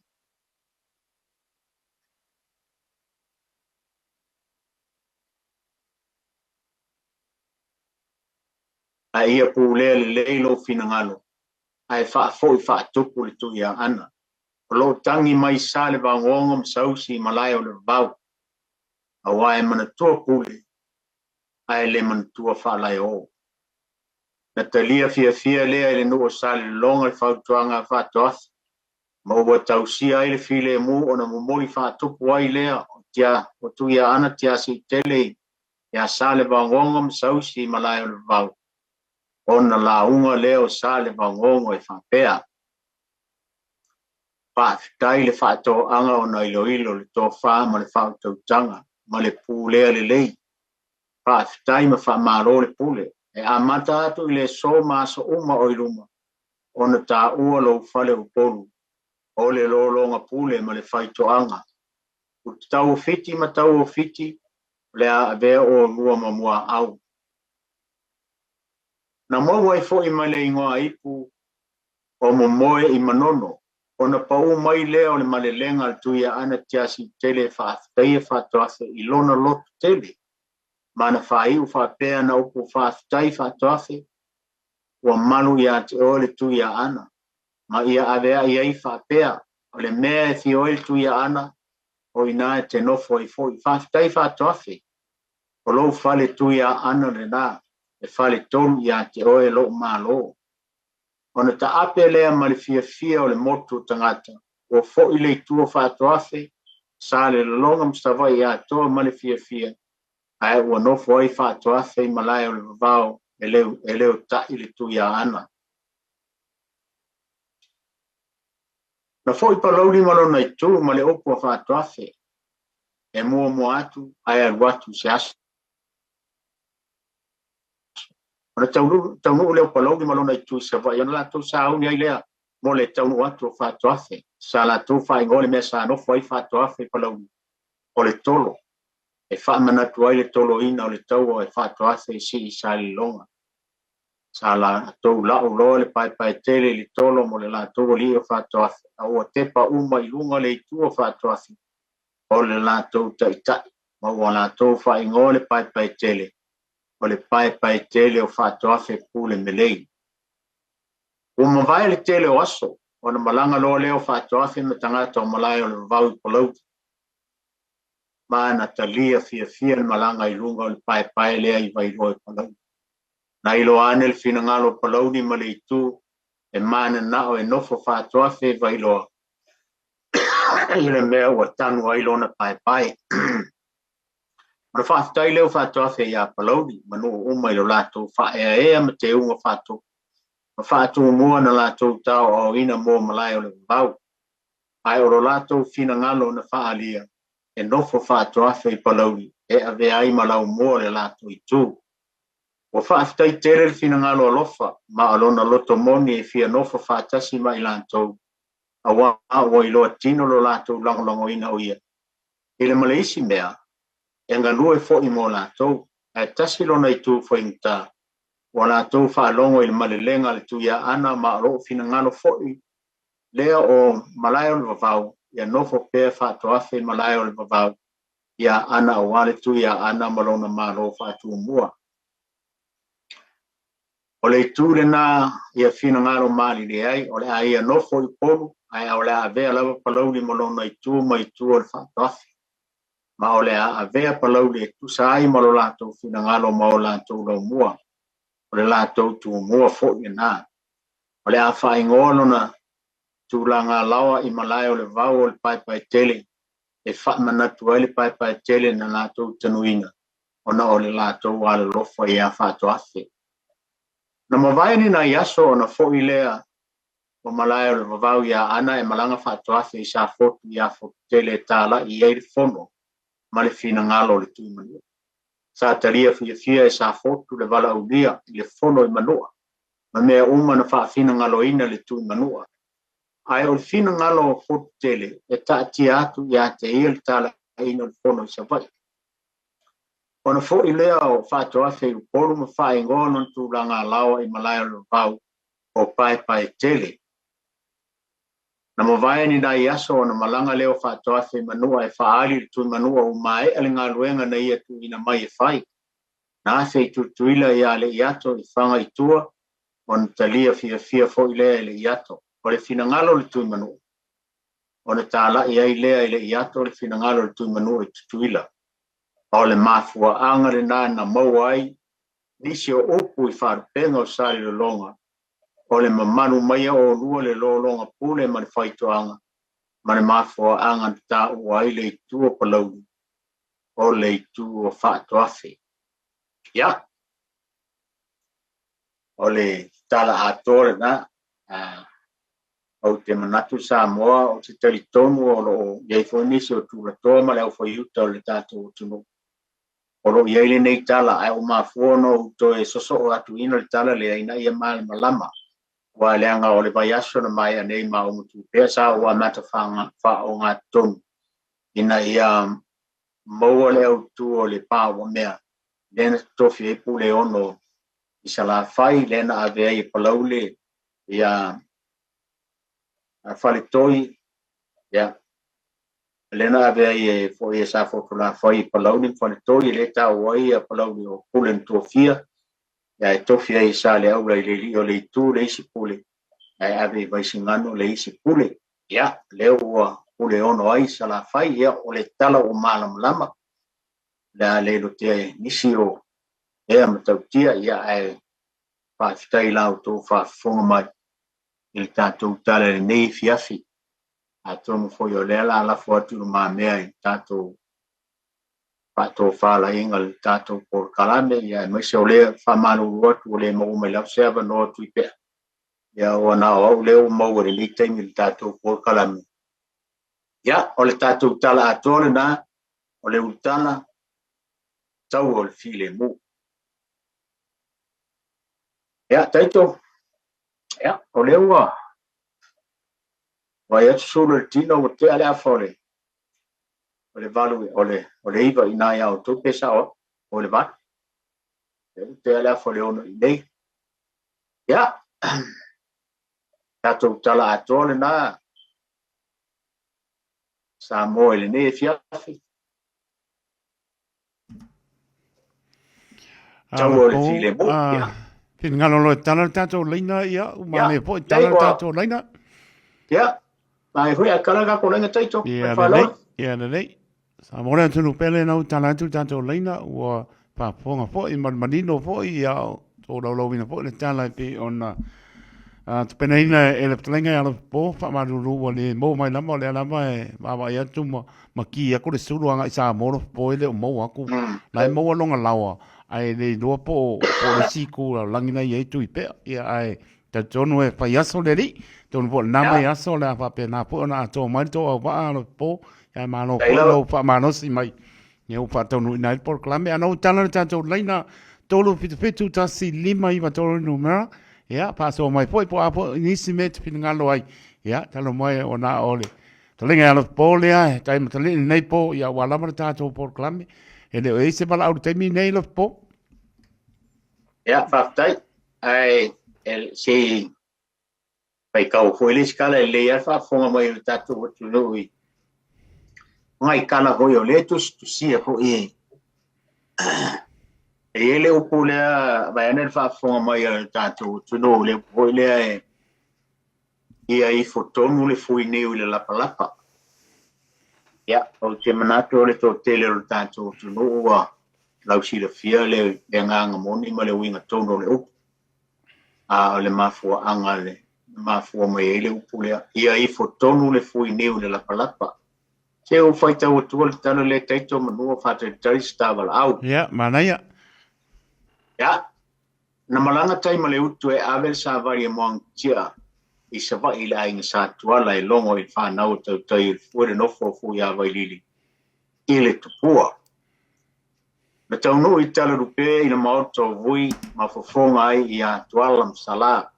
ae ia pulea lelei lou finagalo, ae faafoi faatupu le Tuiaana. O loo tagi mai Salevaogogo ma Sausi i malae o le vavau, aua e manatua pule, ae le manatua faalaeo. Na talia fiafia lea i le nuu o Salelologa le fautuaga a Faatoafe, ma ua tausia ai le filemu ona momoli faatupu ai lea o Tuiaana Tiasiutele ia Salevaogogo ma Sausi i malae o le vavau, ona lauga lea o Salevaogogo e faapea: Faafetai le faatoaga ona iloilo le tofa ma le faautautaga ma le pulea lelei. Faafetai ma faamalo le pule. E amata atu i le aso ma aso uma o i luma, ona taua lou fale Upolu, o le lologa pule ma le faitoaga. U te tau o fiti ma tau o fiti, o le a avea oulua ma muaau. Na maua ai foi ma le igoa ipu o Momoe i Manono, ona pau mai lea o le malelega a le Tuiaana Tiasiutele e faafetaia Faatoafe i lona loto tele, ma na faaiu faapea na upu faafetai Faatoafe, ua malu ia te oe le Tuiaana, ma ia aveai ai faapea, o le mea e fio ai le Tuiaana, o ina e te nofo ai foi. Faafetai Faatoafe, o lou fale Tuiaana lenā, e fale tolu ia te oe lou malo. Ona taape lea ma le fiafia o le motu o tagata, ua foi le itu o Faatoafe, Salelologa ma Savaii atoa ma le fiafia, ae ua nofo ai Faatoafe i malae o le vavao e leotai le Tuiaana. Na foi Palauli ma lona itu ma le upu a Faatoafe, e muamua atu ae alu atu se aso. Ona taunuu lea o Palauli ma lona itu i Savaii, ona latou sauni ai lea mo le taunuu atu o Faatoafe. Sa latou faaigoa le mea sa nofo ai Faatoafe i Palauli, o le Tolo, e faamanatu ai le toloina o le taua e Faatoafe i sii i Salelologa. Sa latou lau loa le paepae tele i le tolo mo le latou alii o Faatoafe, a ua tepa uma i luga le itu o Faatoafe o le latou taitai, ma ua latou faaigoa le paepae tele, o le paepae tele o Faatoafe Pule Melei. Ua mavae le tele o aso, ona malaga loa lea o Faatoafe ma tagata o malae o le vavau i Palauli. Ma na talia fiafia le malaga i luga o le paepae lea i Vailoa i Palauli. Na iloa ane le finagalo o Palauli ma le itu e mananao e nofo Faatoafe i Vailoa i le mea ua tanu ai lona paepae. Ona faafetai lea o Faatoafe iā Palauli ma nuu uma i lo latou faaeaea ma teuga faatupu ma faatumua na latou taoaoina mo malae o le vavau. Ae o lo latou finagalo na faaalia e nofo faatoafe i Palauli e avea ai ma laumua o le latou itu. Ua faafetai tele le finagalo alofa ma o lona loto moni e fia nofo faatasi ma i latou, auā ua iloa tino lo latou lagolagoina o ia. I le ma le isi mea, e galue foi mo latou, ae tasi lona itu faigata, ua latou faalogo i le malelega a le Tuiaana ma o loo finagalo foi lea o Malae o le Vavau ia nofo pea faatoafe i Malae o le Vavau i Aana auā le Tuiaana ma lona Malo faatumua. O le itu lenā ia finagalo malilie ai, o le a ia nofo i Upolu, ae o le a avea lava Palauli ma lona itu ma itu o le faatoafe. Ma o le a avea Palauli e tusa ai ma lo latou finagalo ma o latou laumua, o le latou tumua foi lenā. O le a faaigoa lona tulaga alaoa i Malae o le Vao o le Paepaetele e faamanatu ai le Paepaetele na latou tanuina ona o le latou alolofa iā Faatoafe. Na mavae ni nai aso ona fo'i lea o Malae o le Vavau iā Aana e malaga Faatoafe i Safotu iā Fotutele e tāla'i i ai le fono ma le finagalo o le Tuimanua. Sa talia fiafia e Safotu le valaaulia i le fono i Manua ma mea uma na faafinagaloina le Tuimanua. Ae o le finagalo o Fotutele e taatia atu ia te ia le talaiina o le fono i Savaii. Ona fo'i lea o Faatoafe i Upolu ma faaigoa lona tulaga alaoa i Malae o le Vavau o Paepaetele. Na mavae ni nai aso ona malaga lea o Faatoafe i Manua e faaali i le Tuimanua ua maea le galuega na ia tuuina mai e fai. Na afe i Tutuila iā Leiato i Faga i tua ona talia fiafia foi lea e Leiato. O le finagalo o le Tuimanua, ona tala'i ai lea e Leiato le finagalo o le Tuimanua i Tutuila. O le mafuaaga lenā na maua ai nisi o upu i faalupega o Salelologa, o le mamalu maia olua le lologa pule ma le faitoaga ma le mafuaaga na taua ai le itu o Palauli o le itu o Faatoafe. Ia, o le tala atoa lenā. Ou te manatu Samoa, ou te talitonu o lo o i ai foi nisi o tulatoa ma le aufaiuta o le tatou atunuu o lo o i ai lenei tala, ae ua mafua ona ou toe sosoo atuina le tala lea ina ia malamalama, aua leaga o le vaiaso na maea nei ma ou Matupea sa ou amata faaogatotonu ina ia maua le autu o le pa ua mea lea na totofi ai Puleono i Salafai, lea na ave ai e Palauli ia Faletoi, ia lea na ave ai e foi e Safotulafai i Palauli ma Faletoi, e le taua ai ia Palauli o Pule na tofia, ia e tofi ai e Saleaula i le alii o le itu le isi pule, ae ave i Vaisigano le isi pule. Ia, lea ua Puleono ai Salafai, ia o le tala ua malamalama, le a le lotea e nisi o ea matautia, ia ae faafetai i la outou faafofoga mai i le tatou tala i lenei afiafi. Atonu foi o lea la lafo atu i lumamea i le tatou faatofalaiga i le tatou polokalame, ia aemaise o lea faamalulu atu ua le maua mai lava se avanoa Tuipea. Ia ua na o au lea ua maua i lenei taimi i le tatou polokalame. Ia, o le tatou tala atoa lenā, o le ulutala tau o le filemu. Ia, Taito, ia, o lea ua vaai atu sulu e le tino ua tea le afa o le o le valu o le o le iva i nā iā outou pe sao au o le valu. Ia, ua tea le afa o le ono i nei. Ia, tatou tala atoa lenā Samoa i lenei afiafi. Tau o le filemu. Ia. Finagalo loa e tala le tatou laina, ia, ua manaia foi tala le tatou laina. Ia, manaia foi a tala le tatou laina Taito. Ia, lelei, ia, lelei. Sa mo le atunu pele na u tala atu le tatou laina, ua faafofoga foi ma le manino foi, ia, o laulauina foi le tala e pei ona tapenaina e le fetalaiga ia Alofipo, faamalulu ua le maua mai lava, o lea lava e vaavaai atu ma ma ki atu le sulu agai Samoa Alofipo e le o maua atu. La e maua lona laoa, ae le iloa po o le isi itu lalolagi la e i ai Tuipea. Ia, ae Talitonu e fai aso le alii, atonu foi o lena mai aso o le a faapena foi ona atoa mai le tou auvaa Alofipo, ae malo foi lou faamalosi mai ia ua faataunuuina ai le polokalame. Ae na ou tala le tatou laina 377 1593 le numera, ia faasoa mai foi po o a foi nisi mea e te finagalo ai, ia tala mai o na o le talega e Alofipo lea e tai matalii lenei po, ia ua lava le tatou polokalame. E le o i ai se valaau i le taimi lenei Alofipo. Ia, faafetai. Ae se i faitau foi le isi tala e lelei lava le faafofoga mai o le tatou atunuu i nai tala foi o lea e tusitusia foi e e i ai le upu lea vaeane le faafofoga mai a le tatou atunuu, le upu foi lea e ia ifo tonu le fuiniu i le lapalapa. Ia, ou te manatu o le toatele o le tatou atunuu ua lausilafia le agaga moni ma le uiga tonu o le upu, a o le mafuaaga le mafua mai ai le upu lea, ia ifo tonu le fuiniu i le lapalapa. Se ua faitau atua le tala lea taito manua faatalitali se ta valaau. Ia, manaia. Ia, na malaga tai ma le utu e ave le savali e Moagatia i Savaii i le aiga Sa Tuala e logo i le fanau o tautai o le fue le nofo o Fuiavailili i le tupua. Na taunuu i Talalupe i le maota o Vui ma fofoga ai ia Tuala ma Sala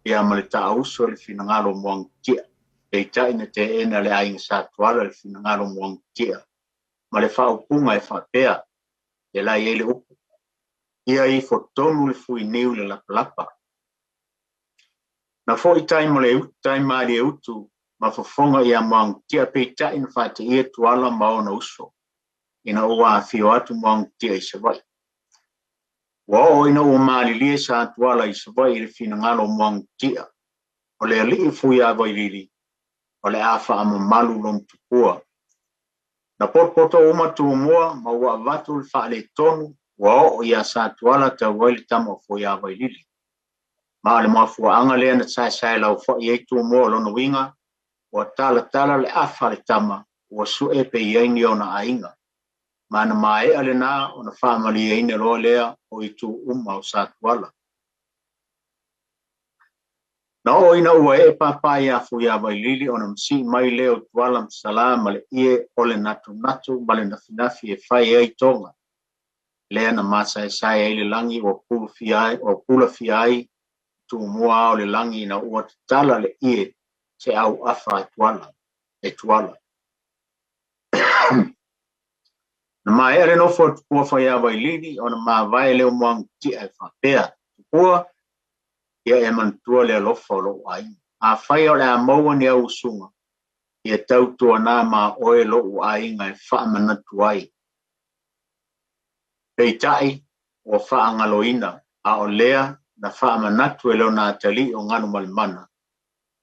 ia ma le taauso i le finagalo o Moagatia. Peitai na teena le aiga Sa Tuala le finagalo o Moagatia ma le faaupuga e faapea, e la i ai le upu, ia ifo tonu le fuiniu i le lapalapa. Na foi tai ma le tai malie utu ma fofoga ia Moagatia, peitai na faateia Tuala ma ona uso ina ua afio atu Moagatia i Savaii. Ua oo ina ua malilie Sa Tuala i Savaii i le finagalo o Moagatia, o le alii Fuiavailili, o le a faamamalu lona tupua. Na potopoto uma Tumua ma ua avatu le faaletonu ua oo ia Sa Tuala tau ai le tama o Fuiavailili. Ma o le mafuaaga lea na saesae laufai ai Tumua o lona uiga, ua talatala le afa a le tama ua sue pe i ai ni ona aiga. Ma na maea lena ona faamalieina loa lea o itu uma o Sa Tuala. Na oo ina ua ee pāpā iā Fuiavailili ona masii mai lea o Tuala ma Salā ma le ie o le natunatu ma le nafinafi e fai ai toga lea na masaesae ai le lagi ua pulafia ai Tumua ao le lagi ina ua tatala le ie se au afa e Tuala. E Tuala. Na maea le nofo a Tupua Faiavailili ona mavae lea o Moagatia e faapea, Tupua, ia e manatua le alofa o lou aiga. Afai o le a maua ni au usuga, ia tautuana ma oe lou aiga e faamanatu ai. Peitai, ua faagaloina, a o lea na faamanatu e lona atalii o Galumalemana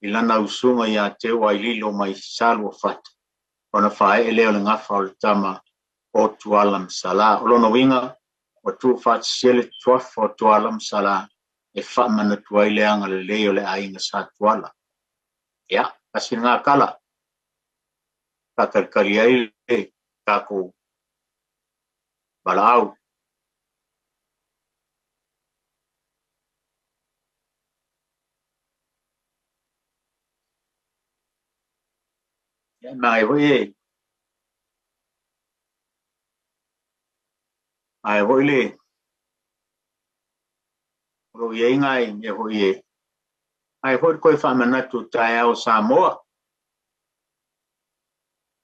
i lana usuga ia Teuaililo mai Saluafata, ona faaee lea o le gafa o le tama o Tuala ma Salā. O lona uiga, ua tuufaatasia le tuafa o Tuala ma Salā e faamanatu ai le agalelei o le aiga Sa Tuala. Ia, tasi lena tala faatalitali ai le tatou valaau. Ia, mai foi e ae foi le o lo o i ai nai mea foi e ae foi le toe faamanatu o taeao o Samoa.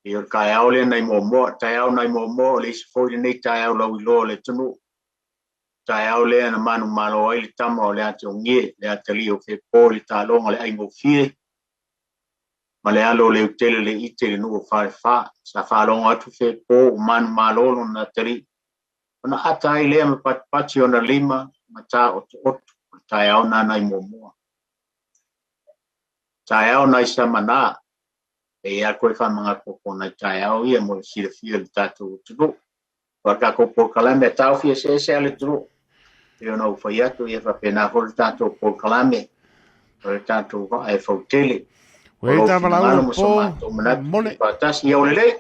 E o le taeao lea nai Moamoa, taeao nai Moamoa o le isi foi lenei taeao lauiloa o le atunuu. Taeao lea na manumalo ai le tama o le Ateogie, le atalii o Fepo i le taaloga o le aigofie ma le alo o Leutele le ite i le nuu o Falefa. Sa faalogo atu Fepo ua manumalo lona atalii, ona ata ai lea ma patipati ona lima ma taotooto o le taeao na nai Moamoa. Taeao nai Samanā, e i ai koe faamanatu o nai taeao ia mo le silafia i le tatou atunuu. O le tatou polokalame a taofi eseese a le atunuu. E ona ou fai atu ia faapena foi le tatou polokalame o le tatou vaa e fautele. O lou finagalo ma so matou manatu faatasi ia o lelei.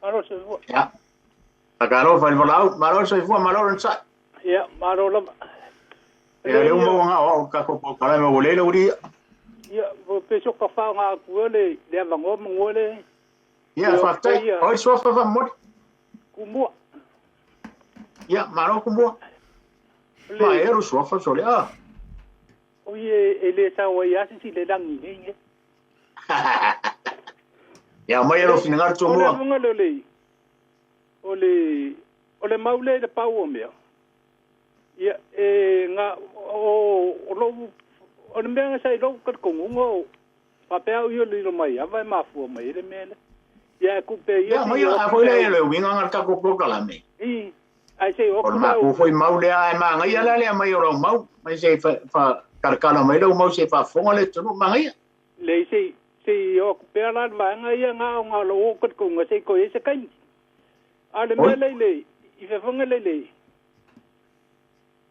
Malo soifua. Ia. Faatalofa i le valaau. Malo le soifua, malo le onosai. Ia, malo lava. Ia le uma ua gao au tatou polokalame ua lele ua lia. Ia, pe so ka whaonga aku le le avangoa mangua le. Ia, faafetai. O ai suafa faamomoli? Tumua. Ia, malo Tumua. Ma e alu suafa sole a. O ie e le sao ai asi si le langi nei nge. Ia, mai alo finagalo Tumua. O le funga le o le o le maule le pau o mea. Ia e nga o o lo o le mea nga sai lo ka kongunga o papea o le lo mai ava e mafua mai le mea le. Ia ku pe ia. Ia mai a foi le le winga nga ta ko polokalame. I ai se o ku ma foi mau le ai ma ngai ala le mai o lo mau mai se fa kalakala mai lo mau se fa fonga le tunu mangai. Le se se o ku pe ala ma ngai ia nga o nga lo o ko nga se ko e se kai. A le mea le le i fe fonga le le.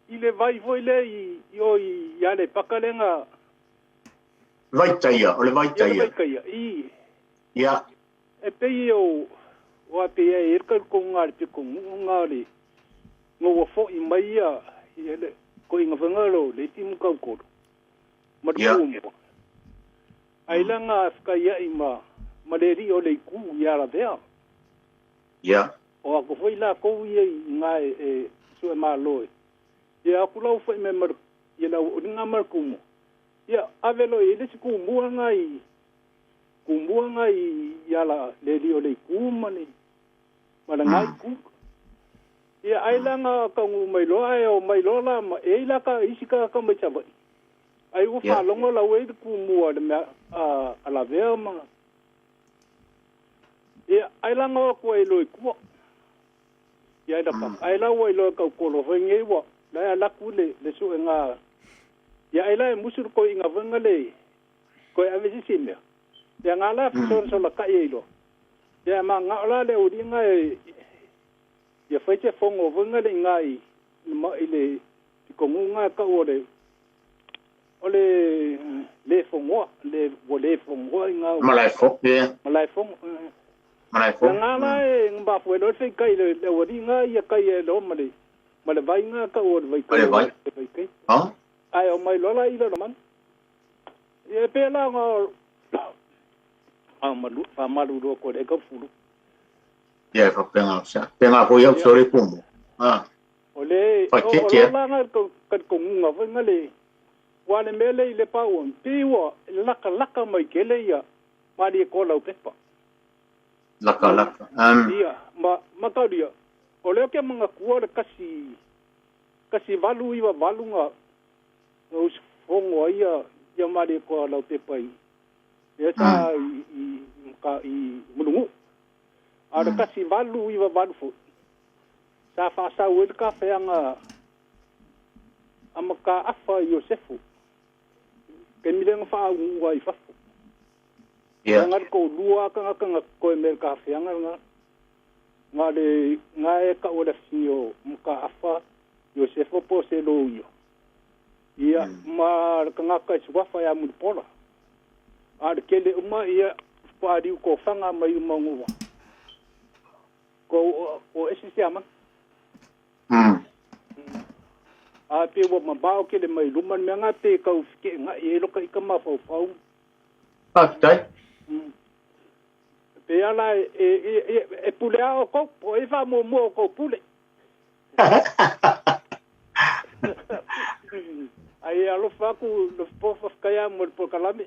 I le vai foi le i o i ale pakalenga. Vaitaia, o le vaitaia. Ia vaitaia, i. Ia. E pei o o a pe e ka ko ngā le ko ngā le ngā fo i mai ia i le ko inga whangaro le timu kau koro. Ma Ia. te Ai la ngā whakaia i ma ma le ri o le ku i ara vea. Ia. O a ko foi la kou ia i ngā e sue mā loe. Ia aku lau foi me mar ia lau o ngā mar kumu. Ia avelo i le si kumua ngā i kumua ngā i ala le ri o le ku ma le ma le ngai ku. Ia ai la ngā kaungu mai loa e o mai loa la ma e ila ka isi ka ka mai chavai. Ai ua whalongo la ue i kumua le mea a la vea ma. Ia ai la ngā kua e loe kua. Ia ai la pa. Ai la ua i loe kau kolo hoi ngei ua. La ia laku le le sue ngā. Ia ai la e musuru ko inga wanga le koe ave sisi mea. Ia ngā la whasora sola kai e iloa. Ia ma ngā ola le uri ngā e ia whai te whongo wanga le ngā i ma i le kongu ngā ka o le o le le whongoa le o le whongoa i ngā Malai fo, ia. Malai whongo. Malai fo. Ia ngā la e ngā whai loe whai kai le le uri ngā ia kai e lo ma le ma le vai ngā ka o le vai kai. Ma le vai. Vai kai. Ha? Ai o mai lola i le man. Ia pe la ngā a malu fa malu ro ko le ka fulu. Ia fa penga sa. Penga ko ia sore kumu. Ah. O le Fa o kete. o la ngā ka ko ngunga wai ngā le wa le mele i le pau o piwa laka laka mai kele ia mari ko lau pepa. Laka laka. Ia ma ma ka dia. O le ke manga kua le kasi kasi valu iwa valu ngā o fongo ia ia mari ko lau pepa i. Ia sa i ka i mulungu. A le kasi valu iwa valu fo. Sa fa sa ue ka feanga amaka afa Yosefu. Ke milenga fa ua i fafu. Ia. Nga ko lua ka nga nga ko me ka feanga nga nga le nga e ka o le fio mka afa Yosefu po se lo io. Ia ma ka nga ka suafa ya mulpola. A le kele uma ia pa riu ko fanga mai uma ngua. Ko o esi se ama. A pe ua mabao ke le mai luma mea ngā te kau whike ngā e loka i ka mawhau. Faafetai. Pe ala e pule ao kou, po e wha mua mua o kou pule. Ai alofa aku le pofa whakaya mo le polokalame.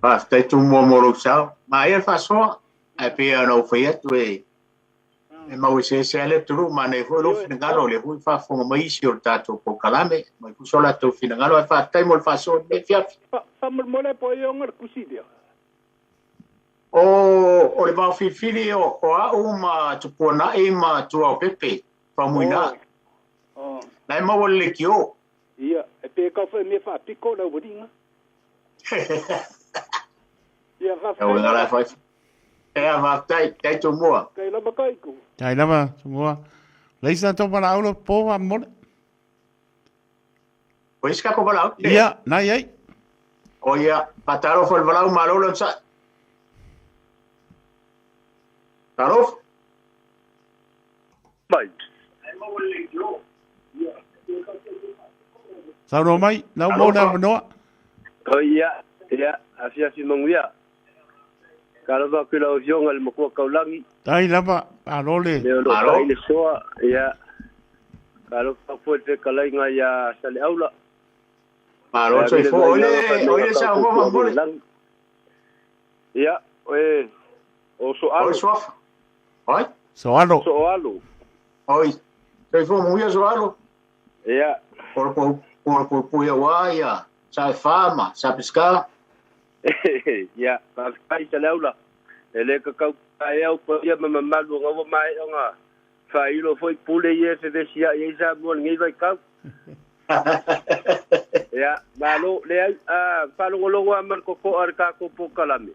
Faafetai Tumua mo lou sao. Ma ia le faasoa. Ae pei ona ou fai atu e e mau e se ale tulu ma nei foi lo finagalo le hui faafofoga mai isi o le tatou polokalame mai kuso latou finagalo ae faafetai mo le faasoa le fiafi. Fa mo le po i onga le kusi lea. O le vaofilifili o au ma Tupuana'i ma Tuaopepe Faumuina. La e maua le lekio. Ia, e pe kau whai mea whaapiko lau waringa. Ia, Ia uiga la e fai. Ea faafetai, tai Tumua. Kai lava kai ku. Tai lava Tumua. Leisa tō palaulo po wa mole. O isi kako palau. Ia, nai ai. O ia, pataro fo le valau malo le sa. Talofa. Mai. Saunoa mai, lau mo le avanoa. O ia, ia, afiafi manuia. Talofa atu i lau Afioga i le Matua Taulagi. Tai lava, malo le. Le o lo o fai le soa, ia. Talofa atu foi i le fetalaiga ia Saleaula. Malo soifua, o le, o le saunoa faamolemole. Ia, e, o Soalo. Oi Suafa. Oi. Soalo. Soalo. Oi. Soifua manuia Soalo. Ia. O le puipui aua ia sa e wha ma sa pisca. Ia, faafetai Saleaula. E le kakau paea paia ma mamalu o gaua mae'a faailo foi pule ia e fevesia'i ai Samoa i lenei vaitau. Ia, malo, leai, a faalogologo lava ma le toto'a i le tatou polokalame.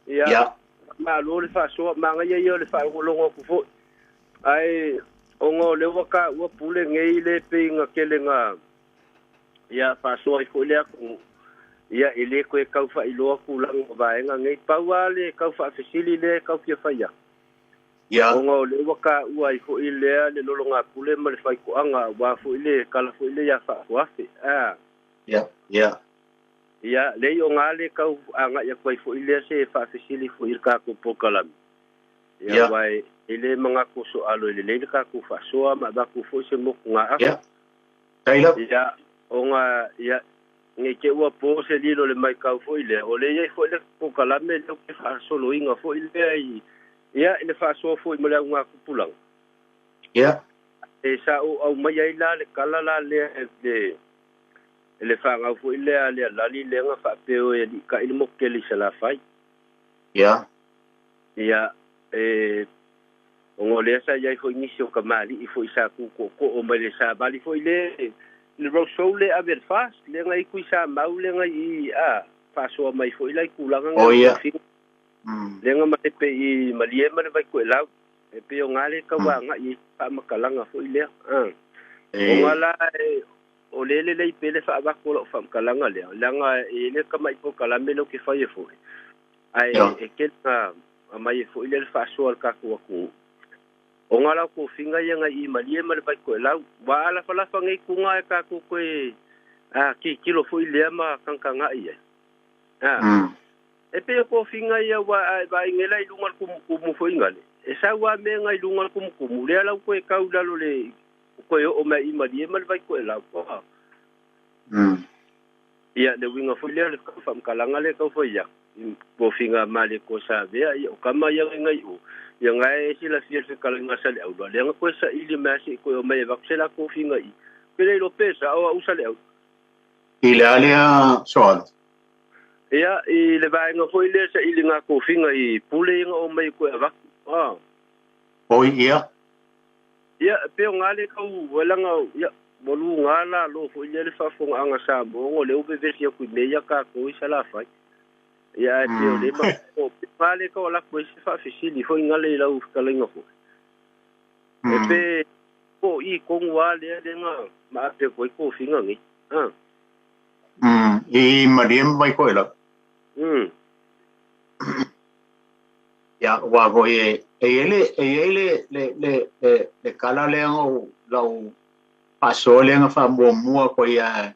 Ia, malo le faasoa, manaia ia o le faalogologo atu foi. Ae ona o lea ua taua pule nei le pei na tele na ia faasoa ai foi le atunuu, ia e le toe tau faailoa tulaga o vaega nei. Pau lava le tau faafesili lea e tau fia fai atu, ona o lea ua taua ai foi lea le lologapule ma le faitoaga aua foi le tala foi lea ia faafuafe. A. Ia, leai o ga le tau agai atu ai foi lea se faafesili foi i le tatou polokalame. Ia, aua e le manatu o soalo e lelei le tatou faasoa ma avatu foi se motugaafa. Ia, ona, ia, ne i te i ua po se lilo i le matau foi lea, o lea e i ai foi le polokalame lea ou te faasoloina foi lea i, ia, i le faasoa foi ma le augatupulaga. E sa ou aumaia ai la le tala la lea i le, i le fanau foi lea a le alali lea na faapea o e aliitai le motu tele i Salafai. Ia, e, ona o lea sa i ai foi nisi o kamali'i foi sa tu tootoo mai le savali foi le, le roadshow le ave i le FAST, lea na i ai Tuisamau lea na i, a, faasoa mai foi la i tulaga na i tofiga. Lea na malepe i Malie ma le Vaitoelau. E pei o ga le tau agai i ai se faamatalaga foi lea. A. Ona la e, o lea e lelei pea le faavatu o lau faamatalaga lea, leaga e i ai le tamai polokalame lea ou te faia foi, ae e tele na aumai ai foi lea le faasoa a le tatou atunuu. O ngā lau tofiga ia ngai i Malie ma le Vaitoelau, ua alafalafa nei tuga e tatou toe tilotilo foi lea ma tagatagai ai. E pei o tofiga ia ua a e vaai nei la i luga o le tumutumu foi ngale, e sau lava mea ngai luga o le tumutumu, lea la ua toe tau i lalo le toe oo mai i Malie ma le Vaitoelau. Ia, le uiga foi lea o le faamatalaga lea e tau fai atu, i tofiga male ko sa avea, ia o tama ia ngai ngai o, ia ngae e silafia le fetalaiga a Saleaula, lea na toe saili mai lava se i toe omai e avatu se la tofiga i, pe le iloa pe sao au Saleaula. I le a lea soalo? Ia, i le vaega foi lea sailiga tofiga i pule ia na omai e toe avatu. Oi, ia. Ia, e pei o ga le tau leaga, ia, ua luga lalo foi lea le faafofogaaga a Samoa ona o lea ua vevesi atu i mea ia tatou i Salafai. Ia, ae pei o lea o ga le tau alu atu ai se faafesili foi gale i lau fetalaiga foi. E pe po o i tonu lava lea lea na maape atu ai tofiga nei. I Malie ma Vaitoelau. Ia, aua foi e i ai le, e i ai le, le, le, le, le tala lea na ou, lau faasoa lea na faamuamua koe ia,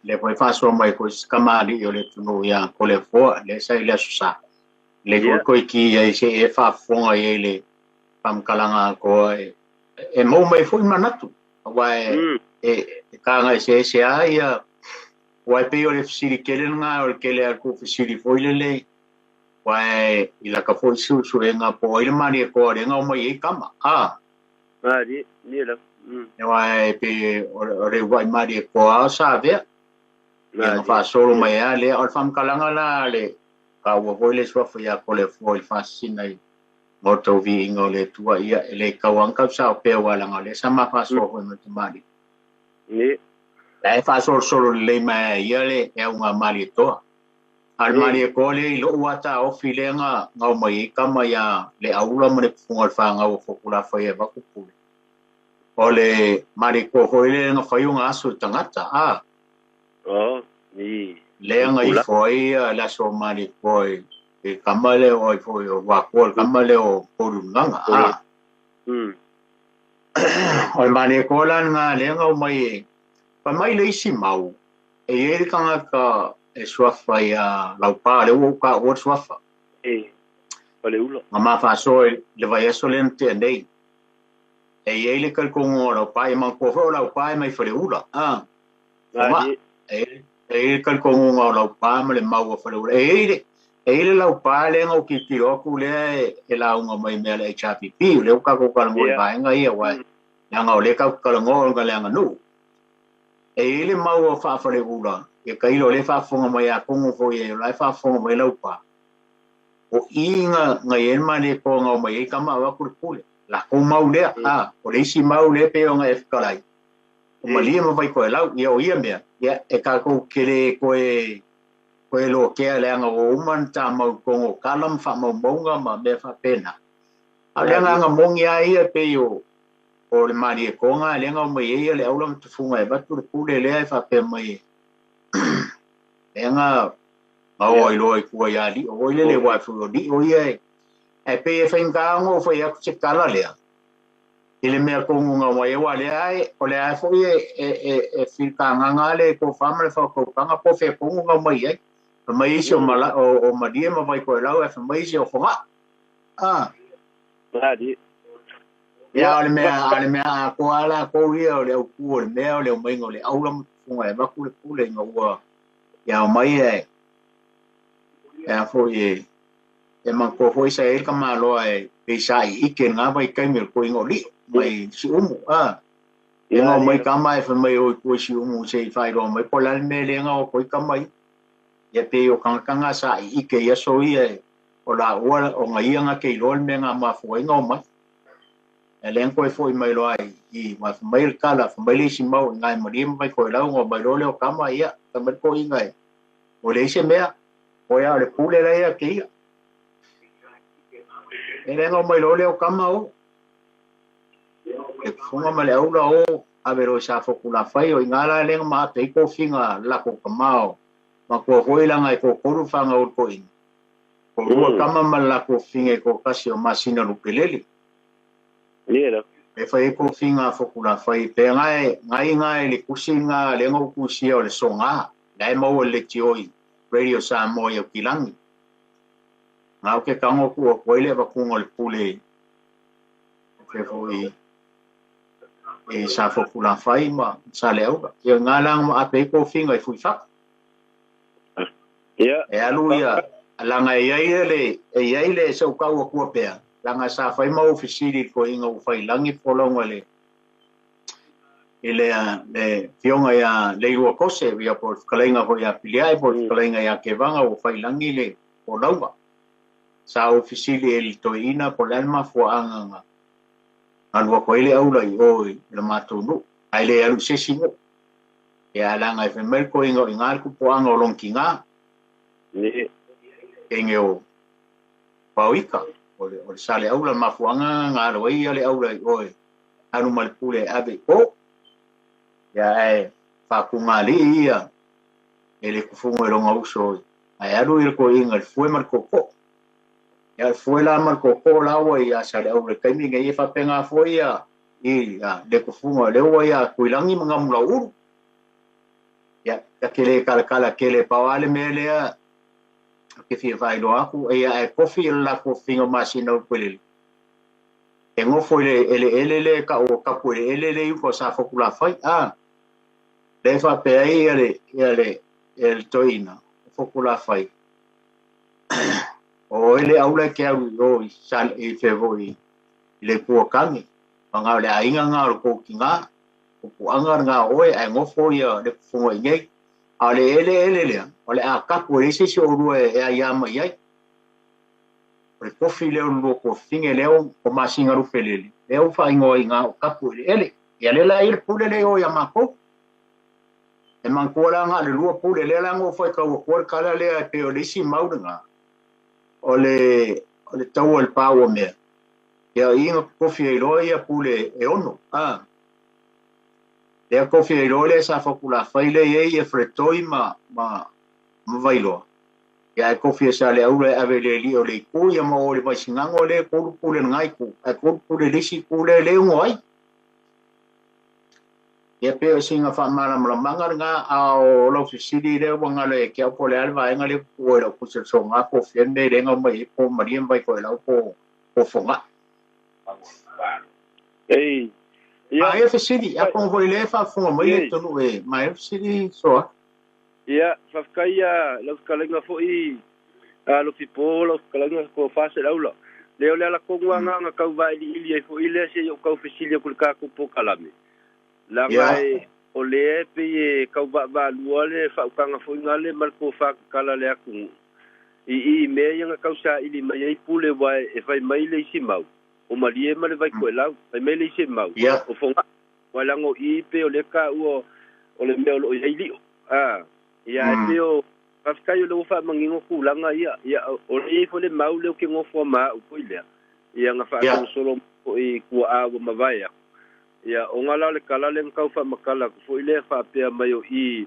lea foi faasoa mai koe se tamalii o le atunuu ia Toleafoa, lea sa i le Aso Sa. Le foi koe ki ai se e faafofoga i ai le faamatalaga atoa e, e maua mai foi manatu. Aua e, e, e taga eseese lava ia, aua e pei o le fesili tele lena o le tele lava o le tuufesili foi lele, aua i lata foi suesuega po o ai le malietoa lea na omai ai tama, a. Malie, nie lava. Aua e pei o le uluai malietoa lava o Savea, ia na faasolo mai lava lea. O le faamatalaga la a le taua foi le suafa ia Toleafoa i le faasisina i maota o viiga o le Atua, ia e le tau lava ona tausao pea aua leaga o lea sa ma faasoa foi ma le tamalii. La e faasolosolo lelei mai e ia le auga malietoa. A o le malietoa lea i lou lava taofi lea na omai ai tama ia Leaula ma le Pufuga o le Fanau o Fotulafai e avatu pule. O le malietoa foi lea na fai ona aso i tagata, a. Lea na ifo ai le aso malietoa i tama lea o ai foi o Vakoa, le tama lea o Polulugaga, a. O le malietoa la lena lea na omai Fai mai le isi mau, e i ai le tagata e suafa ia Laupa, lea ua ou taua le suafa. E, Faleula. Na ma faasoa i le vaiaso lea na tea nei. E i ai le talitonuga o Laupa, ia manatua foi o Laupa e mai Faleula. Ah, Malie. E i ai le talitonuga o Laupa ma le mau a Faleula. E i ai le Laupa lea na ou tilotilo atu lea e lauga mai mea le HRPP, o lea ua tatou talanoa i vaega ia, aua leaga o lea tatou te talanoa ona le aganuu. E i ai le mau a Faafaleula, ia tailo o lea e faafofoga mai atonu foi o la e faafofoga mai Laupa. O i na i ai le maletoa na o mai ai tama avatu le pule. Latou mau lea, o le isi mau lea pei ona e fetalai. O Malie ma Vaitoelau, ia o ia mea, ia e tatou te le toe lokea leaga ua uma ona tamau i totonu o tala ma faamaumauga ma mea faapena. A o le agaga moni lava ia pei o le malietoga lea na omai ai le aula ma tufuga e avatu le pule lea e faapea mai lea na o ai loa i tua ia Lio foi lele, aua foi o Lio ia e pei e faigata ona ou fai atu se tala lea i le mea tonu na omai ai, aua lea o lea foi e filitagaga le tofa ma le faautautaga po o fea tonu na omai ai. Fai mai isi o Malie ma Vaitoelau, ae fai mai isi o Fogaa. Ia, o le mea atoa latou ia o le autu o le mea o le omaiga o le aula ma tufuga e avatu le pule ina ua ia omai e a foi e manatua foi sa i ai le tamaloa e pei sa iike i lena vaitaimi o le toeaina o Lio mai Siumu. Lea na omai tama e fai mai o i tua i Siumu se i faailoa mai po o le a le mea lea na o atu ai tama ia. Ia pei o tagata na sa iike i aso ia o laua ona ia na te iloa le mea na mafua ai na omai. E lea na toe foi mai loa i fai mai le tala, fai mai le isi mau i nai Malie ma Vaitoelau na omai loa lea o tama ia, fai mai le toeaina e o leai se mea, o ia o le pule la ia te ia. E lea na omai loa lea o tama o le tufuga ma le aula o ave loa i Safotulafai, o i ngā la lea na maape ai tofiga latou tama o matua foi langa e toatolu fanau o le toeaina. O lua tama ma le latou figa e toatasi o Masina Lupelele. E fai ai tofiga a Fotulafai pe ngai ngai le tusi ngā lea na ou tusia o le soga la e maua le letioi Radio Samoa i Aukilagi. Ngā o ke tango ku o koe le avatunga o le pule o fe foi e Safotulafai ma Saleaula. Ia ngā langa ma ape ai tofiga i Fuifaka. E alu ia langa e iai le saukau o kua pea. Langa sa fai mau fisili ko inga u fai langi folonga le i le fionga ia leilua kose ia po fkalenga ho ia pilia e po fkalenga ia kevanga u fai langi le folonga. Sa o fisili e le toeina po le alma fuaanga nga. Alua koe le aula i o i le mātou nu. Ai le alu sesi mo. Ia langa e whemel ko inga i ngā kupuanga o lonki ngā. Enge o pauika. O le sa le aula mafuanga ngā loa ia le aula i oe. Anu malepule ave o. Ia e whakunga li ia. E le kufunga e longa uso. Ai alu i le ko inga le fue mar koko. Ia le fue la mar koko laua ia sa le aula. Kaimi ngai e whapenga fue ia. I le kufunga le ua ia kuilangi mga mula uru. Ia ka kele kala kala kele pawale melea. Ke fia whailo aku, e ia e kofi e la kofinga masina upelele. E ngofo ele ele ele le ka o kapu ele ele le yuko sa fokula fai. Le whapea ai ia le le toina, fokula fai. O ele aula ke au o i sal e fevo i le puakangi. Manga le ainga ngā o koki ngā, o puanga ngā oe ai ngofo ia le kufunga i nei. A le ele ele lea, o le a kapu e isi o rua e a ia mai ai. O le kofi leo lua ko finge leo o masinga rupelele. Leo whaingoa i ngā o kapu ele ele. Ia le la i le pule leo ia mako. E mangkua la ngā le lua pule lea la ngō whai kaua kua le kala lea e peo le isi mauna ngā. O le taua le pāua mea. Ia inga kofi e roa ia pule e ono. Lea kofi e roa lea sa whakula whaile e ia wharetoi ma vailoa. Ia e kofi e sa le aula e ave le li o le iku ia ma o le vaisingango le kolu pule ngai ku. E kolu pule lisi pule le ungo ai. Ia pe o sina faamalamalamaga lena, a o lau fesili lea ua galo ia te au po o le a le vaega lea ua i lau pusi o le soga po o fea le mea lea na omai ai po o Malie ma Vaitoelau po o Fogaa. Ei, ia. Maia fesili, atonu foi lea e faafofoga mai le atunuu e maia fesili soa. Ia, faafetai ia lau fetalaiga foi a Lofipo, lau fetalaiga Tofa Selaula. Lea o le ala tonu lava na tau vailiili ai foi lea se i ou tau fesili atu i le tatou polokalame. Leaga e o lea e pei e tau vaavaalua le faautaga foi gale ma le tofa tatala a le atunuu i i mea ia na tau saili mai ai pule aua e fai mai le isi mau o Malie ma le Vaitoelau, fai mai le isi mau o Fogaa. Aua leaga o i pei o lea taua o le mea o lo o i ai lio. A, ia ae pei o, faafetai o lea ua faamanino tulaga ia. Ia, o lea e i ai foi le mau lea ou te nofo ma au foi lea, ia na faasolosolo mai foi i tuaa ua mavae aku. Ia, o ga la o le tala lea na tau faamatala atu foi lea faapea mai o i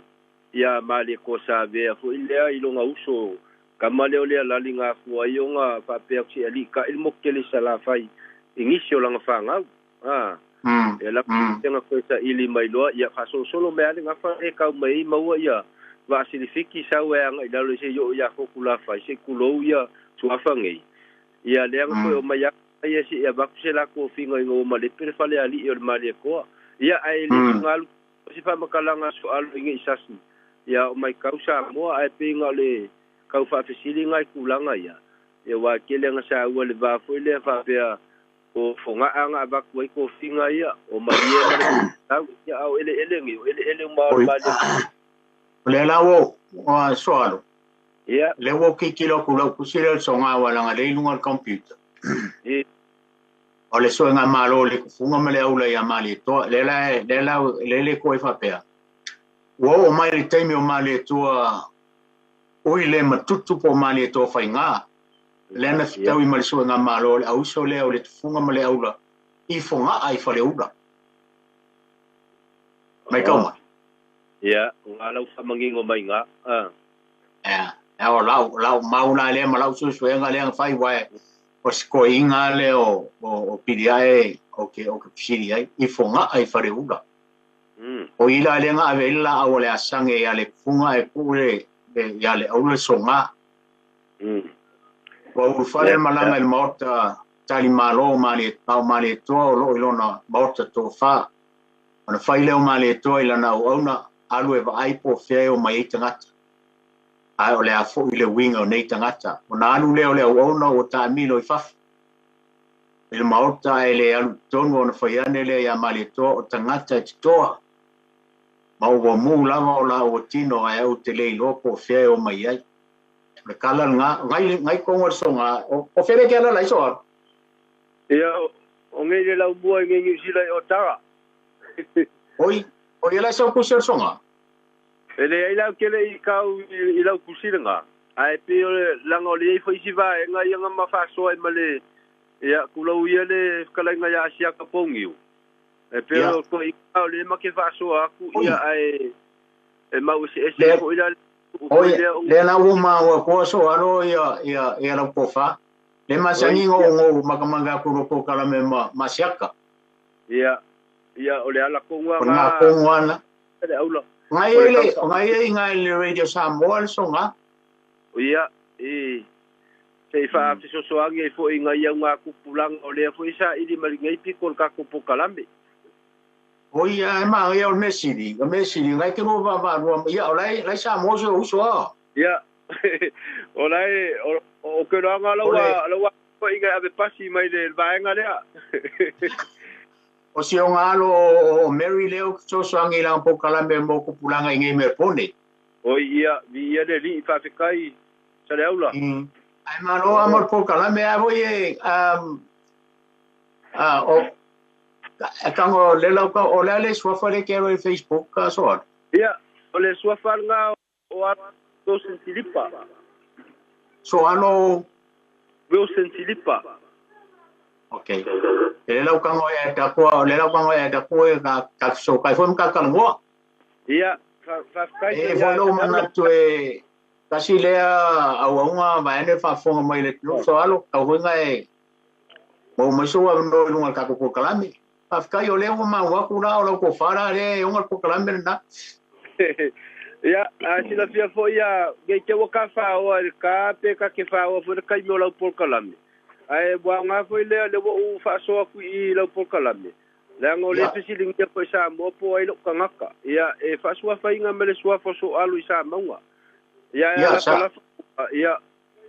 ia Malietoa Savea foi lea i lona uso tama lea o Lealali na afua ai ona faapea atu se alii taʻi le motu tele i Salafai i nisi o lana fanau. A, ia la na toe saili mai loa, ia faasolosolo mai lava le gafa lea e tau mai ai maua ia Vaasilifiki sau e agai i lalo se i oo ia Fotulafai se i tulou ia Suafa nei. Ia lea na toe omai atu ia se i avatu se latou ofiga ina ua malepe le fale alii o le Malietoa. Ia ae le tugalu se faamatalaga soalo i nei sasi. Ia o maitau Samoa ae pei na o le tau faafesili nai tulaga ia. Ia aua e tele na saua le va foi lea faapea o Fogaa na avatu ai tofiga ia, o Malie ma le Tau, ia a o eleele nei, o eleele uma o le Malietoa. O lea la ua soalo. Ia. Lea ua ou tilotilo atu i lau tusi lea o le soga aua leaga lea e i luga o le computer. O le suega malo o le tufuga ma le aula ia Malietoa. Lea la lea la lea le koe faapea. Ua oo mai le taimi o Malietoa ui le matutu po o Malietoa faiga. Lea na fetaui ma le suega malo o le auso lea o le tufuga ma le aula i Fogaa i Faleula. Mai kau mai. Ia, o ngā lau whamangingo mai ngā. Ia, o lau mau la lea ma lau suesuega lea na fai wae o se koiga lea o piliae o ke fesili ai i Fogaa i Faleula. O i la lea na ave ai le laau a le asange ia le tufuga e puu le ia le aula le soga. Ua ulufale le malaga i le maota talimalo o Malietoa o loo i lona maota tofa. Ona fai lea o Malietoa i lana auauna, alu e vaai po o fea e omai ai tagata. Ae o le a foi le uiga o nei tagata. Ona alu lea o le auauna ua taamilo i fafo i le maota ae le alu i totonu ona fai ane lea ia Malietoa o tagata e totoa ma ua mu lava o laua tino ae ou te le iloa po o fea e omai ai. O le tala lena, ngai, ngai tonu o le soga, o fea le ke ala lai soa? Ia, o ngei le lau mua i ngei Niu Sila i Otara. Oi, o ia lai sau kusi o le soga? E leai la ou te le i kau i lau tusi lena, ae pei o le leaga o le i ai foi isi vaega ia na ma faasoa ai ma le, ia, tulou ia le fetalaiga ia Asiata Pouniu. E pei o toeaiina o lea ma te faasoa atu, ia, ae e mau eseese ai foi la le tuu foi lea o. Lea la ua maua koa so alo ia ia ia lau tofa. Le masani ngo ngo makamaka atu lo polokalame ma Asiata. Ia, ia, o le ala tonu lava. O le tonu lava na. Le aula. Ngai e le, ngai e ngai le Radio Samoa le soga. Ia, i se i faafesoasoani ai foi ngai au ngā tupulaga o lea foi saili mai lenei pito o le tatou polokalame. O ia, e manaia o le mea sili, o le mea sili, ngai te lua vaavaalua, ia, o lai, lai Samoa si o uso a. Ia, o lai, o ke loaga lau lau foi ngai ave pasi mai le vaega lea. O si o ngalo o Mary lea o fesoasoani i lana polokalame mo tupulaga i nei Melbourne. Oi ia, vi ia le alii, faafetai Saleaula. Ae malo lava mo le polokalame a foi e o tango le lau o le a le suafa le ke alo i Facebook ka soa. Ia, o le suafa lena o Wilson Silipa. So alo Wilson Silipa. Okay. Le lau kango e ta ko le lau kango e ta ko e ka ka so kai fo ka ka ngoa. Ia, faafetai. E foi lo manatu e kasi lea auauga vaeane faafofoga mai le atunuu so alo tau foi e mo mai so avanoa i luga o le tatou polokalame. Faafetai o lea ua maua atu la o lau tofa la lea e ona le polokalame lena. Ia, a silafia foi ia, nei te ua ka faaoa i le ka pe ka ke faaoa foi le taimi o lau polokalame. Ae ua aoga foi lea le ua ou faasoa atu i i lau polokalame. Leaga o lea fesiligia foi Samoa po o ai lou tagata. Ia, e faasuafaina ma le suafa o Soalu i Samauga. Ia, e alafalafa, ia,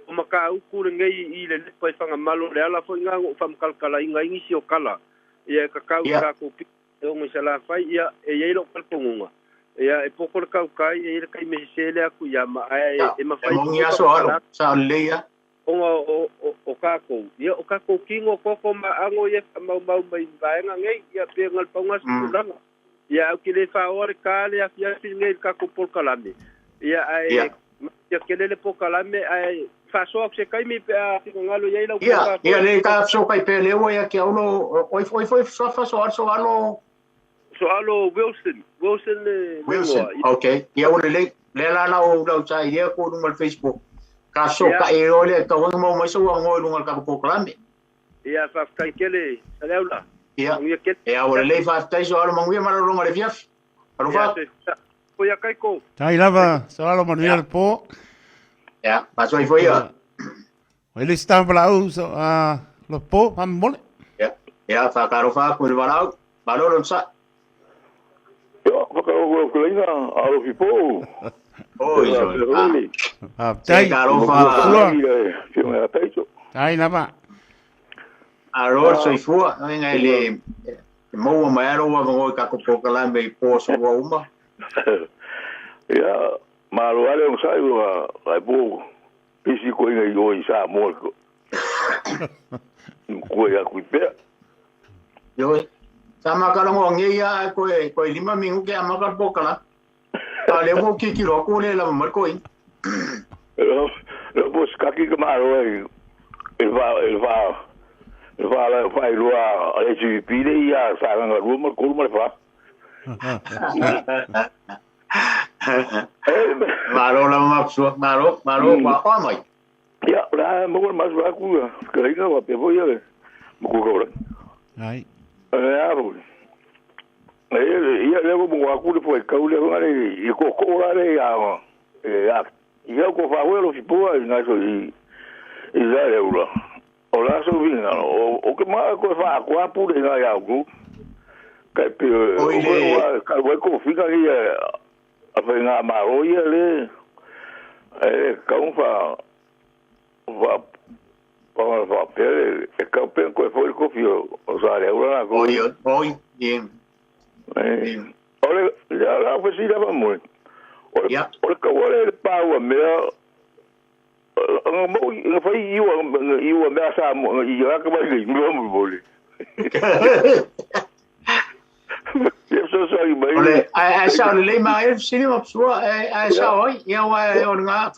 o Matautu lenei i Lelepa i Fagamalo, le ala foi lena na ou faamatalatalaina ai nisi o tala, ia, e tatau i tatou pito e ono i Salafai. Ia, e i ai lou talitonuga, ia, e poto le tautai, e i ai le taimi e sese lea atu ia ma, ae e mafai E moni lava Soalu, sao lelei lava. Ona o tatou, ia, o tatou tino, toto ma aano ia e faamaumau mai i vaega nei, ia, pe na o le pau lena o se tulaga. Ia, ae ou te le faaoa le ta le afiafi lenei i le tatou polokalame. Ia, ae ia tele le polokalame, ae faasoa atu se taimi pe a finagalo i ai lau Ia, ia le ta fesootai pea lea ua ia te au lo, oi oi foi fa Soalo Soalo Soalo Wilson, Wilson le Wilson, igoa. Okay. Ia ua lelei. Lea la lau lau sa ia ko lunga le Facebook. Ka fesootai e oe lea tau ai maua mai sou avanoa i luga o le tatou polokalame. Ia, faafetai tele, Saleaula. Ia, ia ua lelei, faafetai Soalo, manuia malologa i le afiafi. Alofa atu. Ia, soifua Kaiko. Tai lava, Soalo, manuia le po. Ia, faasoifua ia. O le isi tama valaau, so, lo po, faamolemole. Ia, ia, faatalofa atu i le valaau. Malo le onosai. Ia, whakarongo au kuraina, alofi pō. Oi, soi. Faafetai. Talofa. Tai lava. Alo le soifua, inga e le maua mai lava lou avanoa i tatou polokalame i po aso ua uma. Ia, malo lava le onosai ua ai po pisi koe i o i Samoa. Koe aku i pea. Ioe, sa makalogo nei a koe koe 5 minute a maka le polokalame. A o lea ua ou tilotilo atu ua le lava mai le toeaina. Lo po sikaki ka malo ai e fa e fa e fa la fa i lua a le HVP le ia sa nga lua ma kolu ma le fa. Malo lava Mapsua, malo, malo, ua aoa mai. Ia, o le a maua le masu aku ia, fetalaiga ua pea foi ia le matua kaulagi. Ai. E a foi. E ia lea ua maua aku le fuaitau lea foi le i tootoo la le ia e a ia ko fa foi lo fipoa i ngai so i i la le ula. O la so vinga o o ke ma ko fa ko apu le ngai au ku. Kai pe o o ka wai ko finga ia a fai ngā maro ia le e kau fa fa fa fa pe e kau pe ko foi ko fi o sa le ura na ko. Oi oi ye. O le ya la fa si la fa mo. O le o le kau le pa ua mea nga mo nga fai iwa iwa mea sa mo i ra ka mai mo mo mo le. O le ae sao lelei ma ai le fesili Mapsua, ae sao ai, ia aua o le nga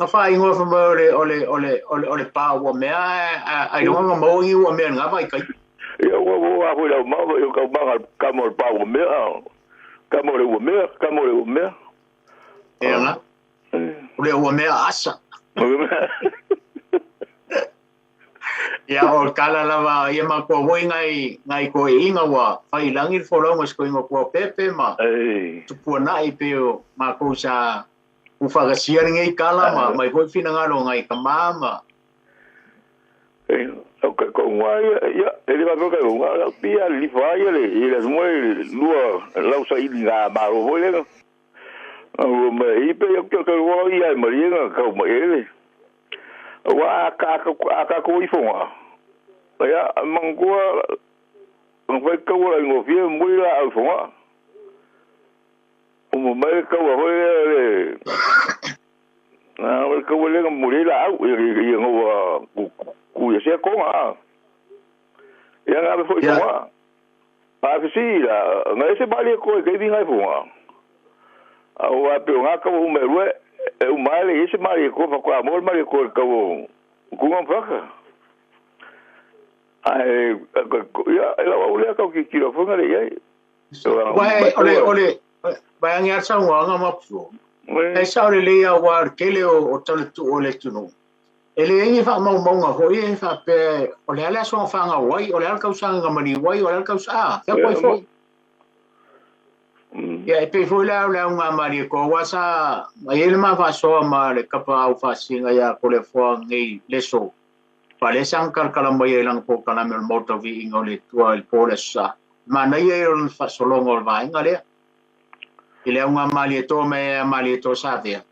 faaigoa fai mai o le o le o le o le o le pa ua mea ae ailoga nga maua ni ua mea i lena vaitaimi. Ia ua ua a foi lau mama ia kau manga kama o le pa ua mea kama o le ua mea kama o le ua mea. Ia nga. O le ua mea asa. Ia o le tala lava ia matou foi nai nai toeaiina ua fai i lagi le folauga i si toeaina o Tuaopepe ma Tupuanai pei o matou sa tuufaatasia lenei tala ma aumai foi finagalo o nai tama ma Au ka ko ngā ia, ia, e le whapea kai ngā, au pia li wha ia le, i le asmo e lua lau sa ili ngā maro foi lenga. Au ma i pe ia kia kai wā ia e marie ngā kau ma ele. Au a ka a ka ko ifo ngā. Ia, mangua, ngā whai kau la ngofia mui la au ifo ngā. O mo mai kau a hoi le, nā o le kau le ngā muri la au, ia ia ngā ku ku ia sea konga. Ia ngā me foi fonga. A fisi la, ngā ese mali ko e kei vinga i fonga. Au a pe o ngā kau ume rue, e umale ese mali ko fa ko a mo mali ko kau kunga whaka. Ai, ia, e lau au lea kau ki kiro whanga le iai. Uae, o le, o le, vae age a le saunoaga ma Pua. E sao lelei lava aua o le tele o talatuu o le atunuu. E le ingi wha mau maunga hoi e wha pe o le ale aso whanga wai, o le ale kausanga nga mani wai, o le ale kausa, a, fea koe foi. Ia, e pe foi la o le au ngā mari ko wasa, ma ele ma whasoa ma le kapa au whasinga ia ko le foa ngei leso. Pa le sang kalkala mai e lang po kana me o le mota vi inga o le tua le po le sa. Ma nei e o le whasolonga o le vaenga lea. I le au ngā mari e tō me a mari e tō sa thea.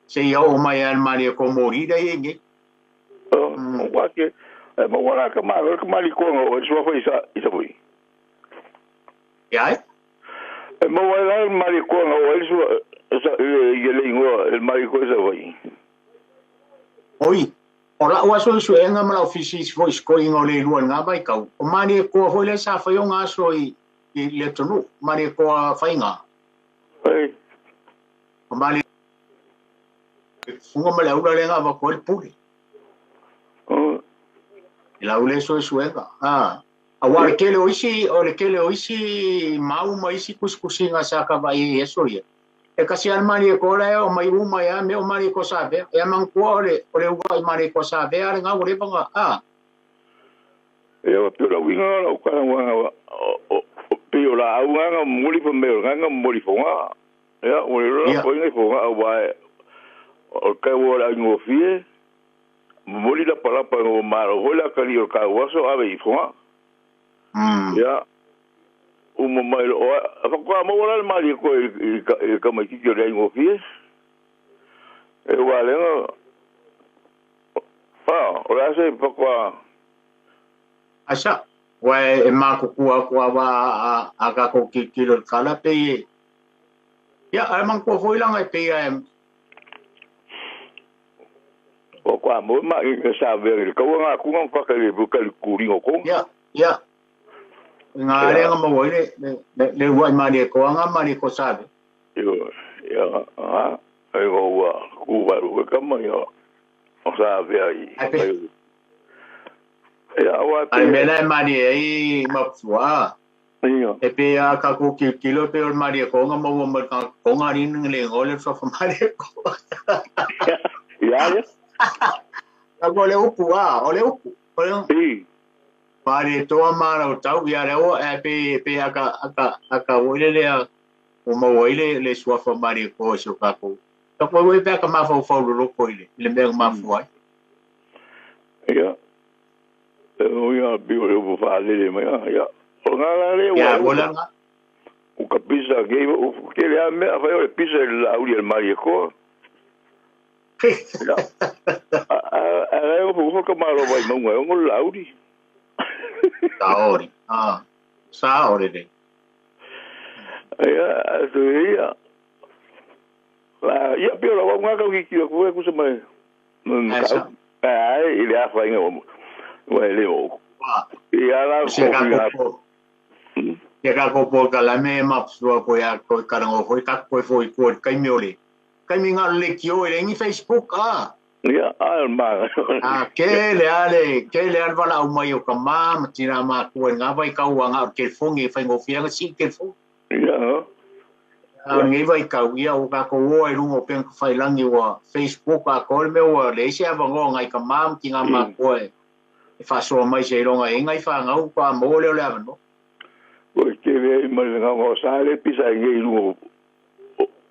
Se ia o mai a le mari e ko mori rei e ngei. O wa ke, e ma wala ka ma, ka mali ko nga o sua foi sa isa foi. Ia e? E ma wala mali ko nga o sua sa e le ingoa e mali ko sa foi. Oi, o la ua so su enga ma la ofisi foi sko inga o le lua ngā vai kau. O mani e koa foi le sa whai o ngā so i le tonu, mani e koa whainga. Ei. O mani funga ma le aula le ngā wako le pule. I la ule so su enga. Ah. A wa le kele o isi, o le kele o isi mau ma isi kuskusinga sa ka vai e so ia. E kasi al mani e kola e o mai uma ia me o mani ko sa ve. E mang kua o le ua i mani ko sa ve ale ngā o le banga. Ah. E o pe la winga la o kana wanga o pe o la au nganga moli fo me nganga moli fo nga. Ia o le la fo ngai fo nga wa o kai o la ngo fie. Moli la palapa ngo maro ho la kali o ka waso ave i fo nga. Ia uma mai o fa kwa mo wala mali ko i ka mai ki o ngo fie. E wa le nga pa o la se pa kwa Asa, wa e makukua kua wa a ka ko ki kilo kala pe ye. Ia, ai mang kua foi langa e pe ia O kwa mo ma i sa ve ka wa nga ku nga fa ka le bu ka le ku ringo ko. Ia, ia. Ngā renga mo wai le ua i mari e koa ngā mari ko sabe. Ia, ia, ha, e o wa ku wa ru ka mai o sa ve ai. Ia wa pe. Ai mela e mari e i mapua. Ia. E pe a ka ku ki kilo pe o mari e ko ngā mo mo ka ko ngā rin le ngole so fa mari e ko. Ia, ia. Ka ko le upu a, o le upu. O le. I. Pare toa mara o tau ia leo e pe aka aka aka wole le o mo ile le suafa mari ko so ka ko. Ka ko we pe aka ma fau lo ko ile le me ma fu ai. Ia. O ia bi o fa le me ia. O nga la le wa. Ia wala nga. O ka pisa ke o ke le me a fa o pisa la uri el mari ko. Ia. A o fu ka maro vai mo nga o la uri. Saori. Ah. Saori re. Ia, tu ia. La ia pe ora wa nga ki ki ko ku se mai. Ka. Ai, i le afa inga o. Wa le o. Ia la ko. Ia ka ko po ka la me ma sua ko ia ko ka ngo ko ka ko fo ko kai me ole. Kai mi nga le ki o le ngi Facebook ah. Ia, ai ma. Ah, ke le ale, ke le al vala o mai o ka ma, tira ma ku ngā vai kau ngā ke fongi whai ngō whianga si ke fongi. Ia. A ngi vai kau ia o ka ko o e rungo pen whai langi wa Facebook a ko me o le se ava ngō ngai ka ma ki ngā ma ko e. E whasoa mai se ronga e ngai wha ngau pa mo le le ava no. Ko ke ve mai ngā ngō sa le pisa ngi rungo.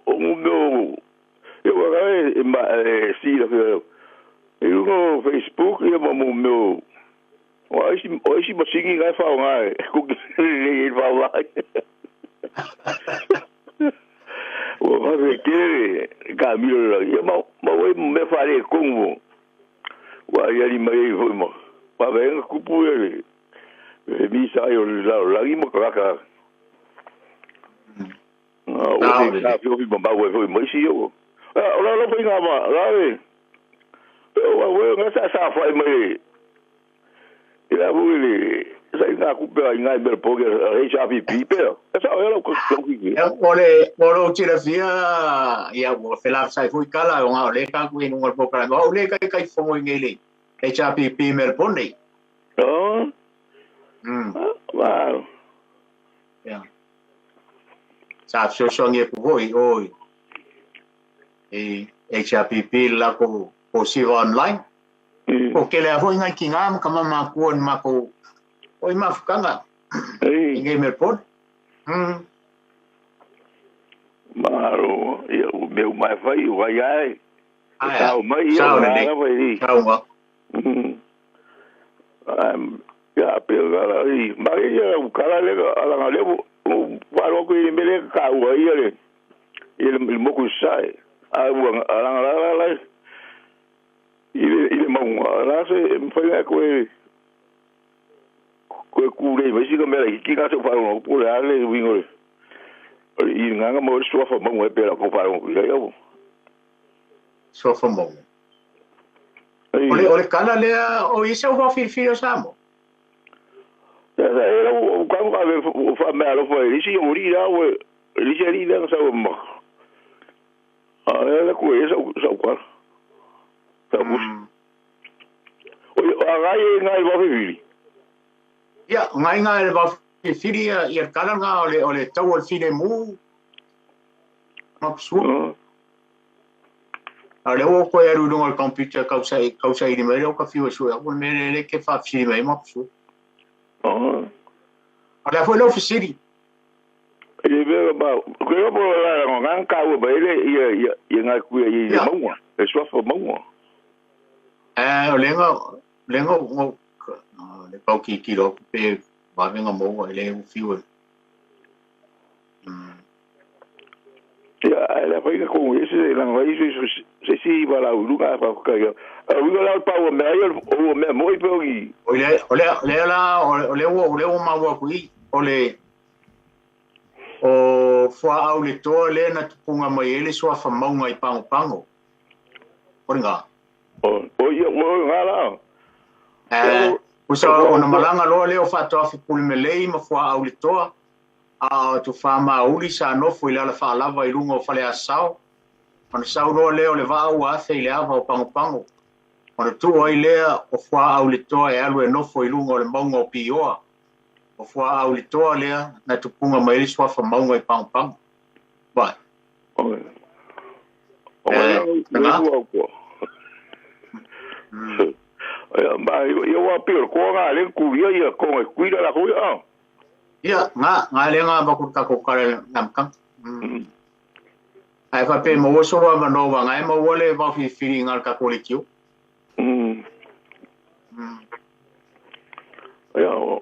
O mo ia wa e ma e si la e rungo Facebook ia mo mo o ai si ma singi ngai fa ngai ku le fa vai. O va ve ke ka mi lo ia ma ma we me fa le kongo. Wa ia li mai fo mo. Pa ve ku pu e e mi sa yo la la i mo ka ka. O ka fi fi ba we fo mo si yo. O la la fo nga ma la e. O wa we nga sa sa fa mai. Ila bu le sa nga ku pe ngai bel po ke HRPP pe. Sa o la ko ko ki. O le o lo tira fia ia o fela sai foi kala o nga le ka ku inu ngol po kala. O le kai kai fo ngi le HRPP mel pone. Oh. Wow. Ya. Sa so so ngi ku voi oi. E HRPP la ko ko siva online. O ke lea foi ngai ki ngā ma ka mama kua ni mako o i mafukanga i ngai Melbourne. Malo, ia o meu mai fai o ai ai. Sao mai ia Sao lelei. Sao nga. Ia pe ala i mai ia u kala le ala nga le o waro ko i mele ka ua ia le i le moku sai. A ua ala nga la la i le maunga la se fai nga ko e ko ku le mai si ka mele ki ka se fa no po le ale wingo le i nganga mo sofa maunga pe la ko fa no ia ia sofa maunga. O le kala lea o isa o filifili o Samoa. Era o ka ka fa me alo fa isi o ri la o isi ri la sa o ma. A era ko esa sa ko. Sa ko. O a gai ngai va filifili. Ia ngai ngai va filifili ia kala nga o le tau o le file mu. Ma su. A le o ko eru lunga o le computer kausa i mai o ka fiu e sui. O me le ke fa fili mai ma su. A le foi lo fisiri. E be ba ko yo po la nga ka o ba ile ia ia ia nga ku ia ia maunga. E sofa maunga. O lenga ngo le pau ki ki lo pe ba venga mo le u fiu. Ia la foi ko ese la ngai se si ba la ulu ka fa ka ia. A ulu la pa o me ai o me mo i pe o i. O le o le le la o le o le o ma wa ku i o le o fua au le toa le na tupunga mai ele soa fa maunga i pango pango. O nga. O ia o nga la. Usa o na malanga loa le o fa toa fi pule melei ma fua au le toa. A tu fa mauli sa nofo i lala faalava i luga o fale asao. Ona sau loa lea o le vaau a afe i le ava o pangopango. Ona tuu ai lea o fua au le toa e alu e nofo i luga o le mauga o Pioa. O fua au le toa lea na tupunga mai le suafa mauga i pangopango. Vai. O ma ia wa pio ko nga le ku ia ia ko ngai kuira la ko ia. Ia, nga le nga ba ku ka ko kare ngam kang. Ai fa pe mo so wa ma no wa ngai mo wole va fi fi ngal ka ko le kiu. Ia o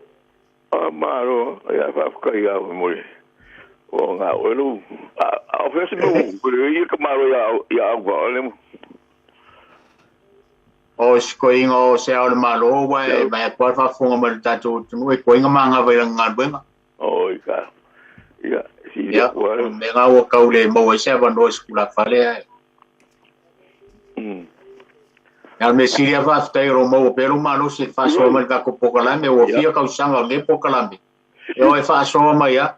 a maro ia fa ka ia mo le. O nga o lu a o fe se mo ko ia ka maro ia ia wa le. O sko inga o se au le malo wa e mai ko fa funga mo tatu tu e ko inga manga vai nga benga. O i ka. Ia si ia me nga o kau le mo e se va no skula fale. Ya me siria fa tai ro mo pero malo se fa so mal ka ko pokalame o fia ka usanga le pokalame. E o e fa so mai ya.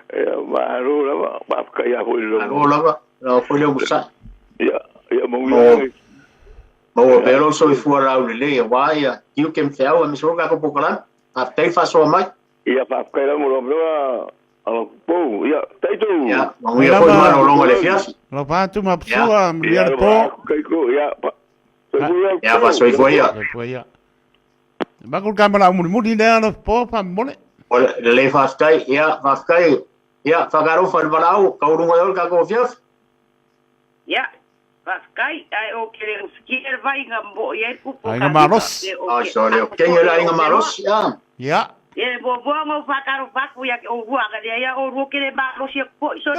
Ia malo la ba ka ia ho lo. Malo la ba la fo le usa. Ia ia mo ia. Mo pero so i fua rau le le wa ia kiu kem feau me so ka ko pokalame. A tai fa so mai. Ia fa ka la mo lo a po ia tai tu. Ia mo ia ko malo longo le fias. Lo pa tu ma psua mi po. Kai ko ia ia fa so i fua ia. Ia. Ba ko ka mala mu mu ni le po pa mole. O le fa stai ia fa stai ia fa garo fa balau ka urungo yo ka ko fias. Ia Paskai ai o kere uskier vai nga mo ia ku po. Ai nga maros. Ah sorry, ken era nga maros ya. Ya. E bo bo ngo fa karo fa ku ya o bua ga ya o ro kere maros ya po so.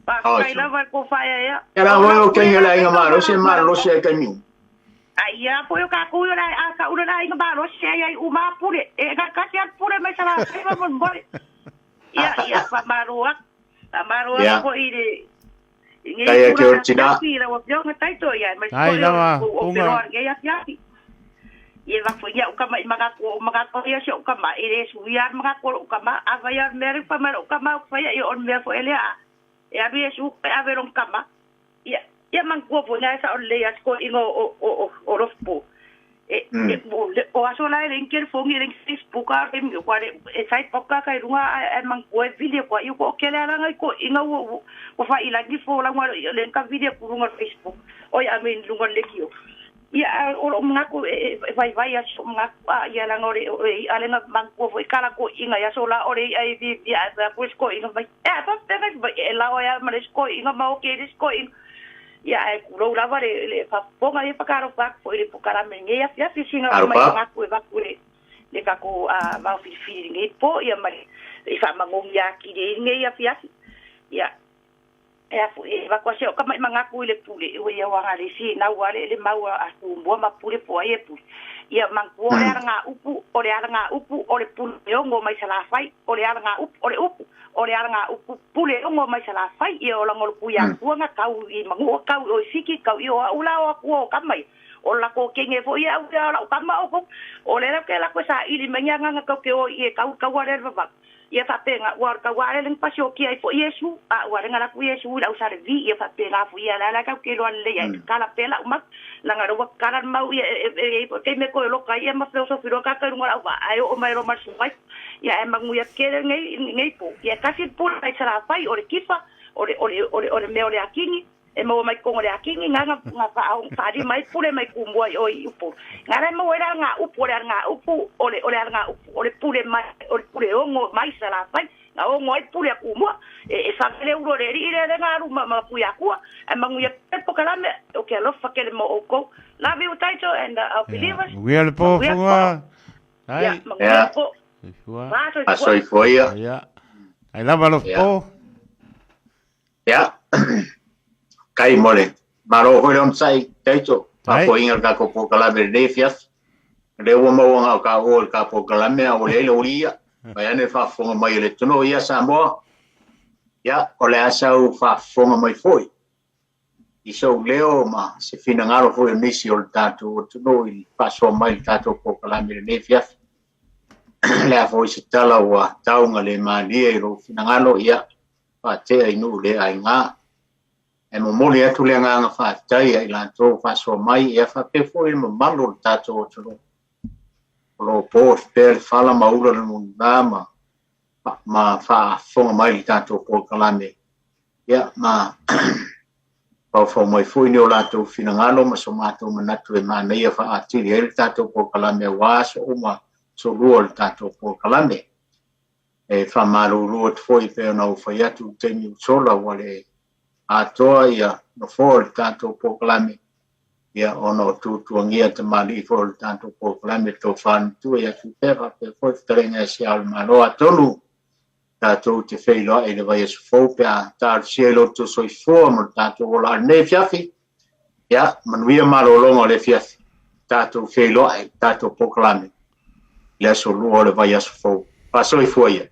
Paskai la va ko fa ya. Era o ken era nga maros e maros ya kemi. Ai ya po yo ka ku yo la a ka ura la nga maros ya ya u ma pure e ka ka ya pure me sala fa mo mo. Ya ya fa maroa. Maroa ko ire. Kaya ke ortina. Ai lava, unga. Ia va foi ia ukama i maka ko ia se ukama ire su ia maka ko ukama ava ia mere pa mara ukama fa ia on me fo ele a. E abi su ave ron kama. Ia ia man ko fo na sa on le ia ko ingo o o rofpo. E o aso la le inker fo ngi le Facebook a re mi ko e sai poka kai runga e man ko e video ko i ko ke le ala ngai ko inga o o fa ila ni fo la ngwa le ka video ku runga Facebook. O ia me runga le kio. Ia o lo'u manatu e vaivai a si o'u manatu a ia laga o le i'a lea na manatua foi kala toe'iina i aso la o le i'a e fiafia ae fai atu le isi toe'ina mai e a faapefea fai e lao ai a ma le isi toe'ina ma oti ai le isi toe'ina. Ia ae tulou lava le faafofoga ia fatalofa atu foi i le polokalame i lenei afiafi sina o'u mai manatu e avatu i le tatou vao filifili i lenei po ia ma le i faamanogi atili ai lenei afiafi. Ia E a foi e avatu a si o'u tama'i manatu i le pule, ua ia ua le finau a le le mau a Tumua ma pule po o ai e pule. Ia manatua o le alagaupu, o le alagaupu, o le pule ono mai Salafai, o le alagaupu, o le upu, o le alagaupu, pule ono mai Salafai, ia o laga o le Tuiatua na tau i Manua, tau i o i Fiti, tau i o a'u la o atua o tama ia. O le latou teine foi ia au ia o la'u tama outou. O lea la ou te alu atu e saili mai ni agaga tou te o i e tau i taua lea i le vavau. Ia faapena, ua o le tauā lea na pasiokia ai foi Iesu, a ua lea na alu atu Iesu i le ausalevi, ia faapena foi ia la la tatou te iloa lelei ai, tatala pea la'u mau, leaga o lea ua tatala le mau, ia e i ai foi taimi e toe loka ai ia ma feosofi loa tagata i luga o le auvaa, ae oo mai loa ma le suai. Ia ae manuia tele lenei, lenei po. Ia e tasi le pule mai Salafai, o le kifa, o le, o le, o le, o le mea o le akini, e maua mai totonu o le akini, na na faalima ai pule mai Tumua i o i Upolu. Na la e maua ai le alagaupu, o le alagaupu, o le, o le alagaupu, o le pule mai, o le pule ono mai Salafai, na ono ai pule a Tumua. E fage le ulu o le alii lea lea na alu ma Tuiatua, ae manuia tele le polokalame, ou te alofa tele mo outou. Love you Taito and our believers. Manuia le po, Manuia le po. Fuga. Ai. Ia, manuia le po. Soifua. Fa, soifua. Soifua ia. Ia. Ai lava lo po. Ia, kai mo le malo foi le onosai, Taito, faafoeina le tatou polokalame i lenei afiafi. O lea ua maua na o taua i le tatou polokalame a ua leai le oli ia. Mai ane le faafofoga mai a le atunuu ia Samoa. Ia, o le a sau faafofoga mai foi i sou leo ma se finagalo foi o nisi o le tatou atunuu i le faasoa mai i le tatou polokalame i lenei afiafi. Le a foi se tala ua tauga le malie i lou finagalo, ia, faatea i nuu le aiga. E momoli atu le agaga faafetai ia i latou faasoa mai ia faapea foi le mamalu o le tatou atunuu o lo o po pea le fala ma ula le muliga ma faafofoga mai le tatou polokalame ia ma faufau mai foi ni o latou finagalo ma so matou manatu e manaia faaatili ai le tatou polokalame aua aso uma aso lua o le tatou polokalame. E faamalulu atu foi e pei ona ou fai atu i le taimi ua sola ua le atoa ia nofoa o le tatou polokalame ia ona o tuatuagia tamalii foi o le tatou polokalame tofa matua ia Tupe faapea foi fetalaiga e se ao le Malo atonu tatou te feiloai i le vaiaso fou pe a talosia i lo outou soifua ma le tatou ola i lenei afiafi. Ia manuia malologa o le afiafi tatou feiloai i le tatou polokalame i le aso lua o le vaiaso fou. Faasoifua ia.